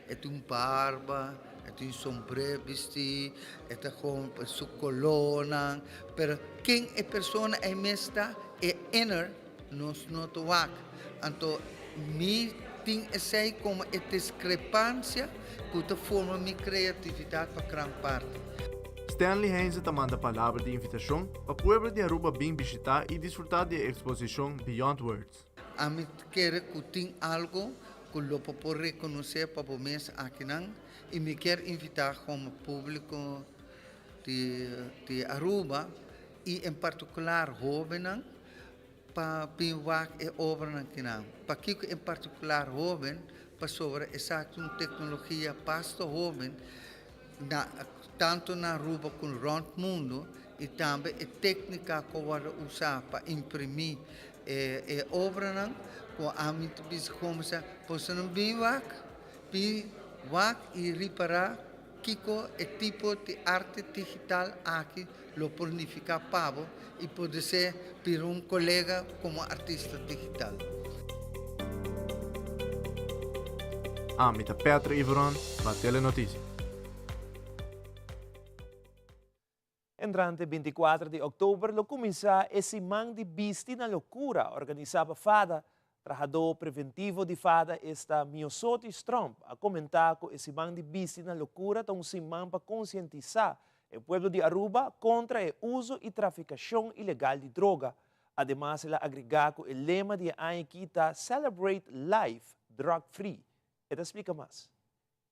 E tin un barba, e tin sombré bisti, e ta con su colornan, pero ken e persona ey mes ta, e inner, nos no ta wak. Anto mi tin esei komo e diskrepansia ku ta forma mi kreatividat pa gran parti.
Stanley Heinze ta manda palabra di invitashon pa pueblo di Aruba bin bishitá i disfrutá di e eksposishon Beyond Words.
Ami ta kere ku tin algu ku lo bo por rekonosé pa bo mes akinan i mi kier invitá komo públiko di di Aruba i en partikular hóbennan pa bin wak e obranan kinan. Pakiko en partikular hóben? Pasobra esaki ta un teknologia pasto hóben na tantu na Aruba ku rònt mundu i tambe e téknika ku a wòrdu usá pa imprimí e e obranan ku ami ta bisa kuminsá boso nan bin wak, bin wak i ripará Kiko e tipo di arte digital aki lo por nifiká pa bo i podisé bira un kolega komo artista digital?
Ami ta Petro Iveron pa Telenotisia.
Entrante 24 di òktober lo kuminsá e Siman di Bisti na Lokura organisá pa fada. Trahadó preventivo di fada esta Miosotis Tromp a komentá ku e Siman di Bisti na Lokura ta un siman pa konsientisá e pueblo di Aruba kontra e uso i trafikashon ilegal di droga. Ademas el a agregá ku e lema di e aña aki ta Celebrate Life Drug Free. E ta splika mas.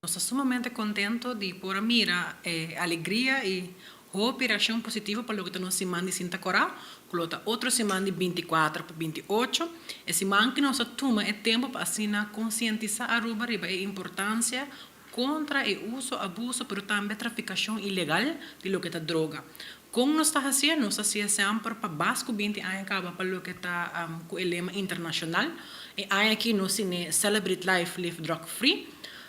Nos ta sumamente contento di por a mira e alegria y hopi reaccion positivo pa loke ta nos siman di Sinta Cora, cu lo ta otro siman di 24 pa 28. E siman ki nos a tuma e tempo pa asina concientisa Aruba riba e importancia contra e uso, abuso pero tambe traficacion ilegal di loke ta droga. Con nos ta hacié? Nos ta hacié semper pa bas cu 20 aña caba pa loke ta cu e lema internacional. E aña aki nos tene Celebrate Life, Live Drug Free.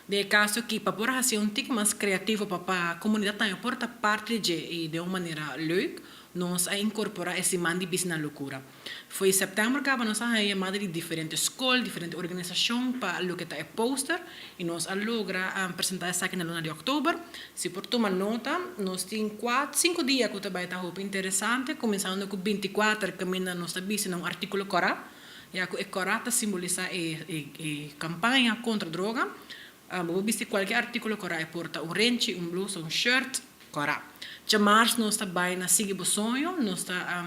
Den e caso aki pa por hacié un tiki mas creativo pa pa comunidad tambe por ta parti di dje y den un manera leuk, nos a incorpora e siman di Bici na Locura. Fo'i sèptèmber kaba nos a haña yamada di diferente skol, diferente organisashon pa loke ta e poster i nos a logra presentá esaki na luna di òktober. Si por tuma nota, nos tin kuat, sinku dia ku ta bai ta hopi interesante, kuminsando ku binti kuater kaminda nos ta bisti na un artíkulo kòrá, ya ku e kòrá ta simbolisá e e kampaña kontra droga. Bo por bisti kualke artíkulo kòrá, e por ta un renchi, un blusa, un shirt kòrá. Djamars nos ta bai na Sigui Bo Soño, nos ta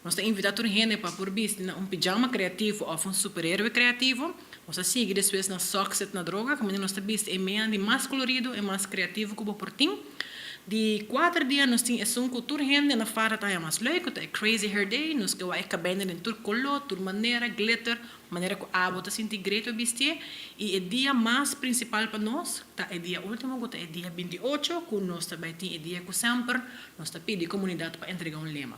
Nos ta invitá tur hende pa por bisti na un pijama kreativo òf un superhéroe kreativo. Nos ta sigui despues na Sòkset na Droga, kaminda nos ta bisti e meanan di mas kolorido i mas kreativo ku bo por tin. Di kuater dia nos tin esun ku tur hende na fara ta haña mas leuk, ku ta e Crazy Hair Day. Nos ke wak e kabeinan den tur koló, tur manera, glitter, manera ku abo ta sinti great pa bistié. I e dia mas prinsipal pa nos ta e dia último, ku ta e dia 28, ku nos ta bai tin e dia ku semper nos ta pidi komunidat pa entregá un lema.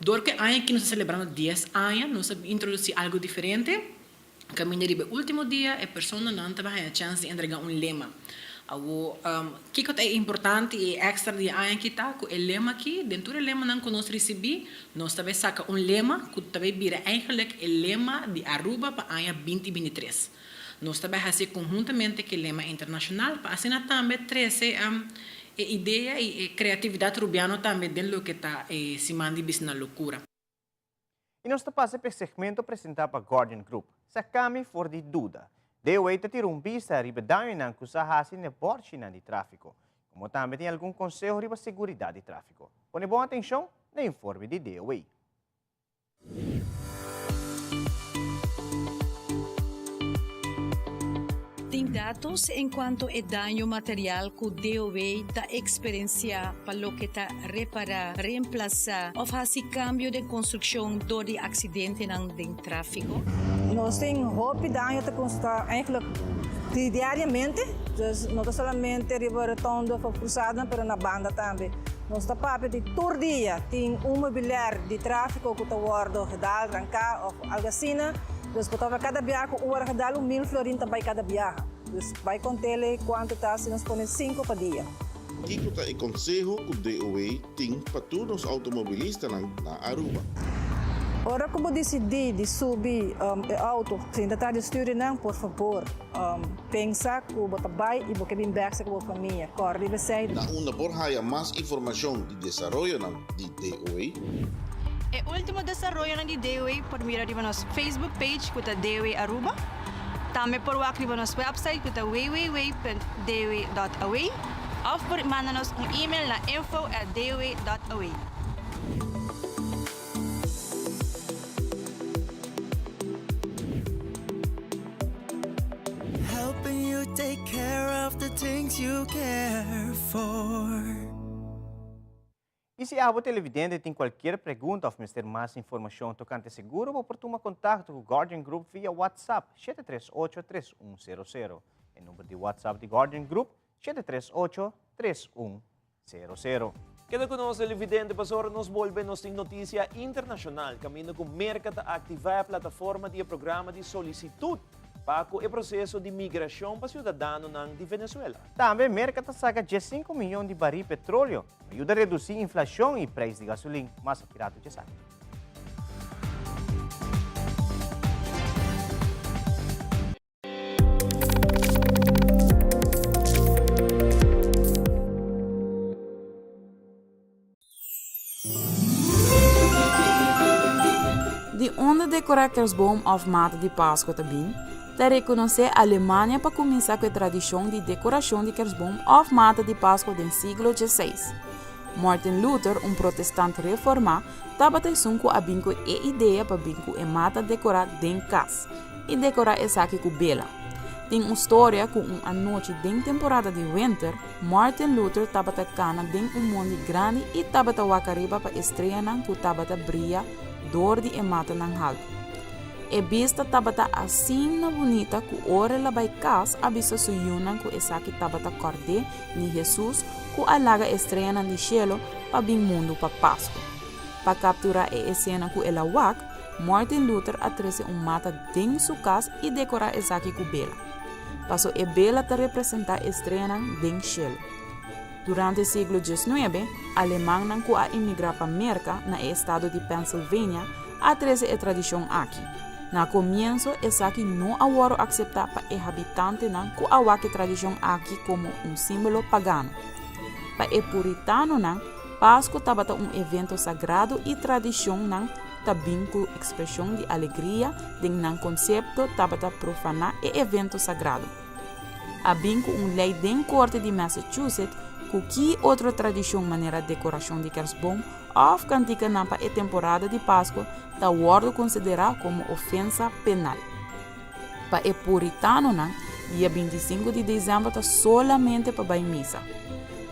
Dor ku e aña aki nos ta selebrando dies aña, nos a introdusí algu diferente. Kaminda riba e último dia e personanan ta bai haña chèns di entregá un lema. Awor, kiko ta e importante i e èkstra di e aña aki ta ku e lema aki, den tur e lemanan ku nos risibí, nos ta bai saka un lema ku ta bai bira eigenlijk e lema di Aruba pa aña 2023. Nos ta bai hasi konhuntamente ku e lema internashonal pa asina tambe trese e idea i e kreatividat rubiano tambe den loke ta e siman di Bisti na Lokura.
I nos ta pasa p'e segmento presentá pa Guardian Group, Sakami for di duda. DOA ta tira un bista riba e dañonan ku sa hasi n'e bòrchinan di tráfiko, komo tambe tin algun konseho riba seguridat di tráfiko. Pone bon atenshon na e informe di DOA.
Tin
Tin datos encuanto e daño material cu DOW ta experencia pa loke ta repara, reemplaza of haci cambio den construccion door di accidentenan den trafico?
Nos tin hopi daño ta constata eigenlijk diariamente, dus no ta solamente riba rotonde of cruzadanan pero na banda tambe. Nos ta papia di tur dia tin un mobilier di trafico cu ta wordo gedal, ranca of algo asina. Dus bo ta wak kada biaha ku un ora gedal un mil florin ta bai kada biaha. Dus bai kont'el kuantu ta si nos pone sinku pa dia.
Kiko ta e konseho ku DOW tin pa tur nos outomobilistanan na Aruba?
Ora ku bo disidí di subi e outo, sinta tras di sturinan, por fabor pensa ku bo ta bai i bo ke bin bèk serka bo famia. Kòrda riba esei.
Na unda por haya mas informashon di desaroyonan di DOW?
E ultimo desaroyonan di DOW por mira riba nos Facebook page ku ta DOW Aruba. Tambe por wak riba nos website ku ta www.dow.aw òf por manda nos un email na info at dow.aw.
Helping you take care of the things you care for.
I si abo televidente tin kualkier pregunta òf mester mas informashon tokante seguro bo por tuma kontakto ku Guardian Group via WhatsApp 738 3100. E number di WhatsApp di Guardian Group 738 3100.
Keda ku nos televidente pasobra nos bolbe nos tin notisia internashonal kaminda ku Merka ta aktivá e plataforma di e programa di solisitut pa ku e proseso di migrashon pa siudadanonan di Venezuela.
Tambe Merka ta saka diesinku miyon di barí petroleo Pa yuda redusí inflashon i preis di gasolin, mas aki ratu dje esaki.
Di unda dekorá kersboom òf mata di Paskua ta bin? Ta rekonosé Alemania pa kuminsá ku e tradishon di dekorashon di kersboom òf mata di Paskua den siglo dieseis. Martin Luther, un protestant reformá, tabata esun ku a bin ku e idea pa bin ku e mata dekorá den kas i dekorá esaki ku bela. Tin un storia ku un anochi den temporada di wenter, Martin Luther tabata kana den un mondi grandi i tabata wak ariba pa e streanan ku tabata bria dor di e matanan haltu. E bista tabata asina bunita ku ora el a bai kas a bisa su yunan ku esaki tabata kòrd'é di Hesus ku a laga e streanan di shelu pa bin mundu pa Pasku. Pa kapturá e esena ku el a wak, Martin Luther a trese un mata den su kas i dekorá esaki ku bela. Paso e bela ta representá e streanan den shelu. Durante siglo diesnuebe, alemannan ku a imigrá pa Merka na e estado di Pennsylvania a trese e tradishon aki. Na komienso esaki no a wòrdu akseptá pa e habitantenan ku a wak e tradishon aki komo un símbolo pagano. Pa e puritanonan, Pasku tabata un evento sagrado i tradishonnan ta bin ku ekspreshon di alegria den nan konsepto tabata profaná e evento sagrado. A bin ku un lei den korte di Massachusetts ku ki otro tradishon manera dekorashon di kersboom òf kantikanan pa e temporada di Pasku ta wòrdu konsiderá komo ofensa penal. Pa e puritanonan, dia bintisinku di desèmber ta solamente pa bai misa.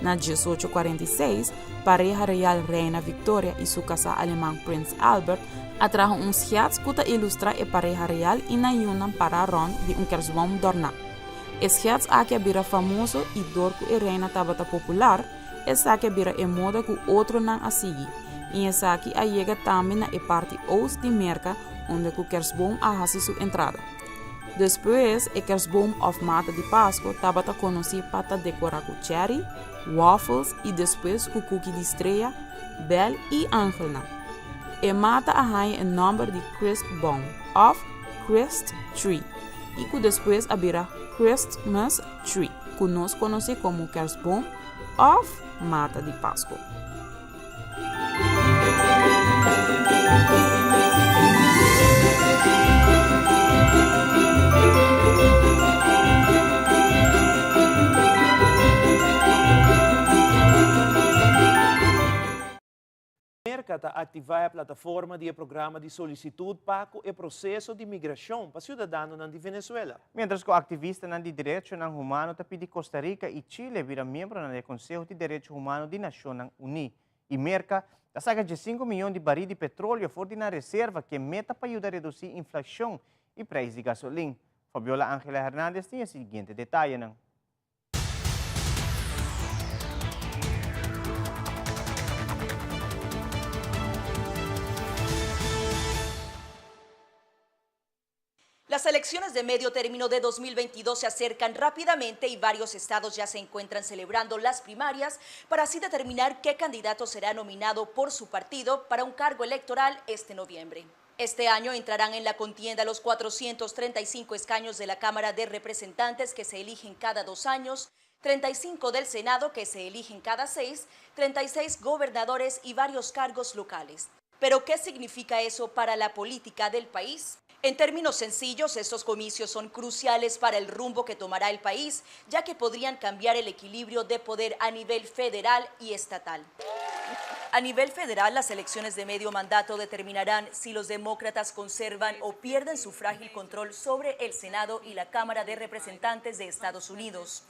Na diesocho kuarenta i seis, pareha real Reina Victoria i su kasá aleman Prins Albert a traha un schets ku ta ilustrá e pareha real i nan yunan pará rònt di un kersboom dòrná. E schets aki a bira famoso i dor ku e reina tabata popular, Esaki a bira e moda ku otronan a sigui, i esaki a yega tambe na e parti oost di Merka unda ku kersboom a hasi su entrada. Despues e kersboom òf mata di Pasko tabata konosí pa ta dekorá ku cherry, waffles i despues ku kuki di strea, bèl i angelnan. E mata a haña e nòmber di Christbaum òf Christ tree i ku despues a bira Christmas tree. Ku nos konosé komo kersboom òf mata di Pasku.
Merka ta aktivá e plataforma di e programa di solisitut pa ku e proseso di migrashon pa siudadanonan di Venezuela.
Miéntras ku aktivistanan di derechonan humano ta pidi Costa Rica i Chile bira miembronan di e Konseho di Derecho Humano di Nashonnan Uní. I Merka ta saka diesinku miyon di barí di petroleo for di nan reserva ku e meta pa yuda redusí inflashon i preis di gasolin. Fabiola Angela Hernandez tin e siguiente detayenan.
Las elecciones de medio término de 2022 se acercan rápidamente y varios estados ya se encuentran celebrando las primarias para así determinar qué candidato será nominado por su partido para un cargo electoral este noviembre. Este año entrarán en la contienda los 435 escaños de la Cámara de Representantes que se eligen cada dos años, 35 del Senado que se eligen cada seis, 36 gobernadores y varios cargos locales. Pero, ¿qué significa eso para la política del país? En términos sencillos, estos comicios son cruciales para el rumbo que tomará el país, ya que podrían cambiar el equilibrio de poder a nivel federal y estatal. A nivel federal, las elecciones de medio mandato determinarán si los demócratas conservan o pierden su frágil control sobre el Senado y la Cámara de Representantes de Estados Unidos.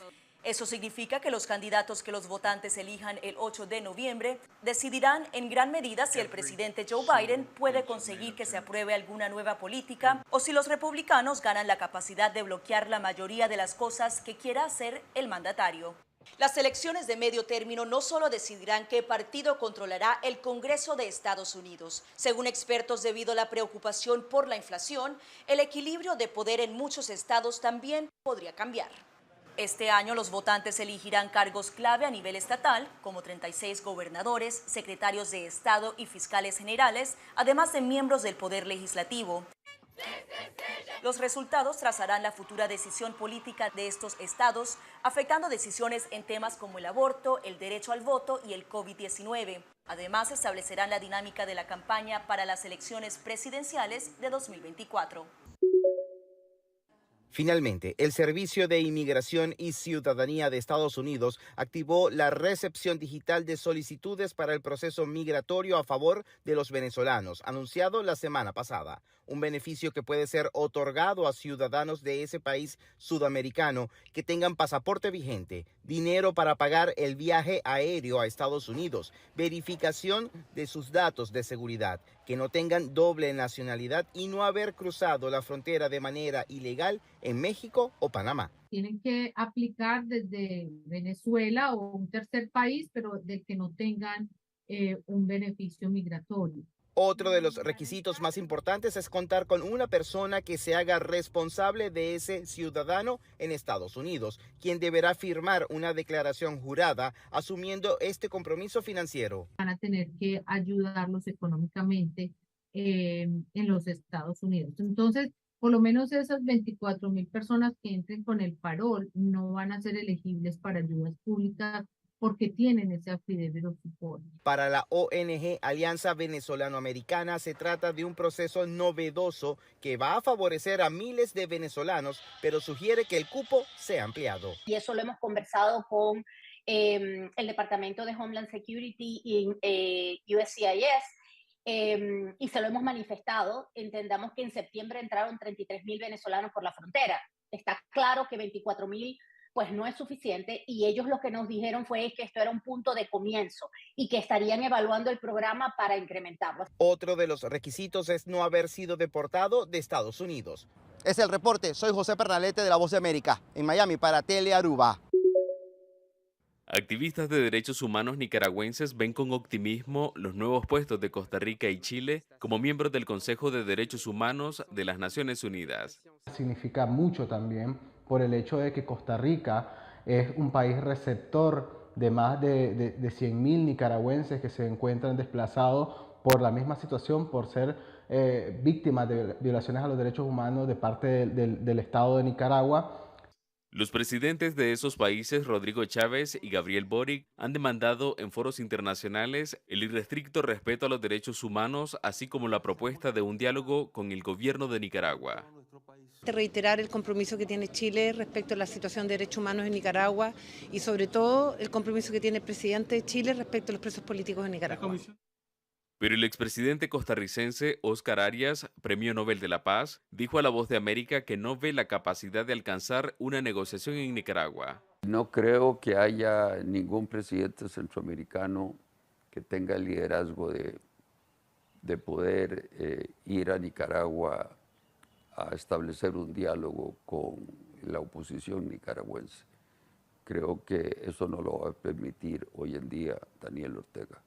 Eso significa que los candidatos que los votantes elijan el 8 de noviembre decidirán en gran medida si el presidente Joe Biden puede conseguir que se apruebe alguna nueva política o si los republicanos ganan la capacidad de bloquear la mayoría de las cosas que quiera hacer el mandatario. Las elecciones de medio término no solo decidirán qué partido controlará el Congreso de Estados Unidos. Según expertos, debido a la preocupación por la inflación, el equilibrio de poder en muchos estados también podría cambiar. Este año los votantes elegirán cargos clave a nivel estatal, como 36 gobernadores, secretarios de Estado y fiscales generales, además de miembros del Poder Legislativo. Los resultados trazarán la futura decisión política de estos estados, afectando decisiones en temas como el aborto, el derecho al voto y el COVID-19. Además, establecerán la dinámica de la campaña para las elecciones presidenciales de 2024.
Finalmente, el Servicio de Inmigración y Ciudadanía de Estados Unidos activó la recepción digital de solicitudes para el proceso migratorio a favor de los venezolanos, anunciado la semana pasada. Un beneficio que puede ser otorgado a ciudadanos de ese país sudamericano que tengan pasaporte vigente, dinero para pagar el viaje aéreo a Estados Unidos, verificación de sus datos de seguridad, que no tengan doble nacionalidad y no haber cruzado la frontera de manera ilegal en México o Panamá.
Tienen que aplicar desde Venezuela o un tercer país, pero del que no tengan eh, un beneficio migratorio.
Otro de los requisitos más importantes es contar con una persona que se haga responsable de ese ciudadano en Estados Unidos, quien deberá firmar una declaración jurada asumiendo este compromiso financiero.
Van a tener que ayudarlos económicamente eh, en los Estados Unidos. Entonces, por lo menos esas 24 mil personas que entren con el parol no van a ser elegibles para ayudas públicas porque tienen ese affidavit of support.
Para la ONG Alianza Venezolano-Americana se trata de un proceso novedoso que va a favorecer a miles de venezolanos, pero sugiere que el cupo sea ampliado.
Y eso lo hemos conversado con eh, el Departamento de Homeland Security y eh, USCIS. Eh, y se lo hemos manifestado. Entendamos que en septiembre entraron 33 mil venezolanos por la frontera. Está claro que 24 mil pues no es suficiente y ellos lo que nos dijeron fue que esto era un punto de comienzo y que estarían evaluando el programa para incrementarlo.
Otro de los requisitos es no haber sido deportado de Estados Unidos.
Es el reporte. Soy José Pernalete de La Voz de América, en Miami para Tele Aruba.
Activistas de derechos humanos nicaragüenses ven con optimismo los nuevos puestos de Costa Rica y Chile como miembros del Consejo de Derechos Humanos de las Naciones Unidas.
Significa mucho también por el hecho de que Costa Rica es un país receptor de más de, de, de 100.000 nicaragüenses que se encuentran desplazados por la misma situación, por ser eh, víctimas de violaciones a los derechos humanos de parte del, del, del Estado de Nicaragua.
Los presidentes de esos países, Rodrigo Chávez y Gabriel Boric, han demandado en foros internacionales el irrestricto respeto a los derechos humanos, así como la propuesta de un diálogo con el gobierno de Nicaragua.
Reiterar el compromiso que tiene Chile respecto a la situación de derechos humanos en Nicaragua y sobre todo el compromiso que tiene el presidente de Chile respecto a los presos políticos en Nicaragua.
Pero el expresidente costarricense Oscar Arias, Premio Nobel de la Paz, dijo a La Voz de América que no ve la capacidad de alcanzar una negociación en Nicaragua.
No creo que haya ningún presidente centroamericano que tenga el liderazgo de, de poder eh, ir a Nicaragua a establecer un diálogo con la oposición nicaragüense. Creo que eso no lo va a permitir hoy en día Daniel Ortega.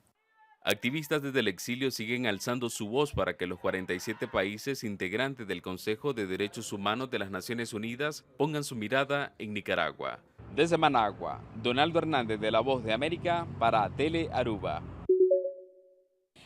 Activistas desde el exilio siguen alzando su voz para que los 47 países integrantes del Consejo de Derechos Humanos de las Naciones Unidas pongan su mirada en Nicaragua. Desde Managua, Donaldo Hernández de La Voz de América para Tele Aruba.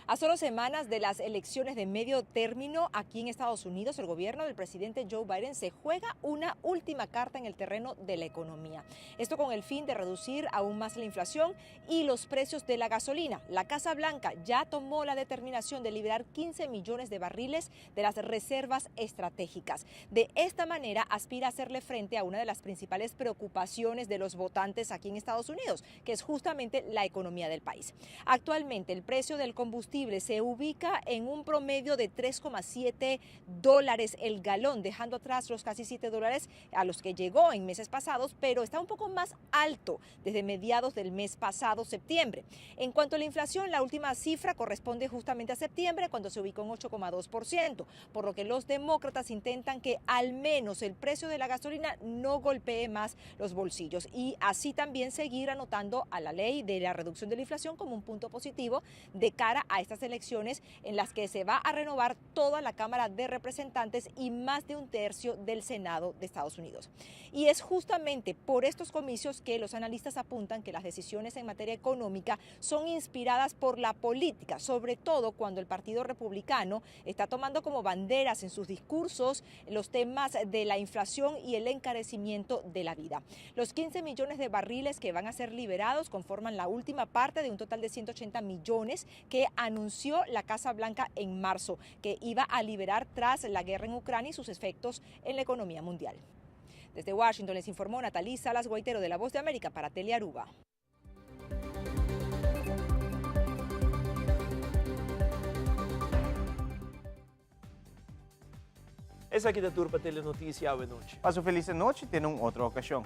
A solo semanas de las elecciones de medio término aquí en Estados Unidos, el gobierno del presidente Joe Biden se juega una última carta en el terreno de la economía. Esto con el fin de reducir aún más la inflación y los precios de la gasolina. La Casa Blanca ya tomó la determinación de liberar 15 millones de barriles de las reservas estratégicas. De esta manera aspira a hacerle frente a una de las principales preocupaciones de los votantes aquí en Estados Unidos, que es justamente la economía del país. Actualmente el precio del combustible se ubica en un promedio de 3,7 dólares el galón, dejando atrás los casi 7 dólares a los que llegó en meses pasados, pero está un poco más alto desde mediados del mes pasado, septiembre. En cuanto a la inflación, la última cifra corresponde justamente a septiembre, cuando se ubicó en 8,2%, por lo que los demócratas intentan que al menos el precio de la gasolina no golpee más los bolsillos y así también seguir anotando a la ley de la reducción de la inflación como un punto positivo de cara a estas elecciones en las que se va a renovar toda la Cámara de Representantes y más de un tercio del Senado de Estados Unidos. Y es justamente por estos comicios que los analistas apuntan que las decisiones en materia económica son inspiradas por la política, sobre todo cuando el Partido Republicano está tomando como banderas en sus discursos los temas de la inflación y el encarecimiento de la vida. Los 15 millones de barriles que van a ser liberados conforman la última parte de un total de 180 millones que anunció la Casa Blanca en marzo, que iba a liberar tras la guerra en Ucrania y sus efectos en la economía mundial. Desde Washington les informó Natalí Salas Guaitero de La Voz de América para Telearuba.
Esaki ta tur pa Telenoticia awe nochi.
Pasa un feliz anochi te na un otro ocasion.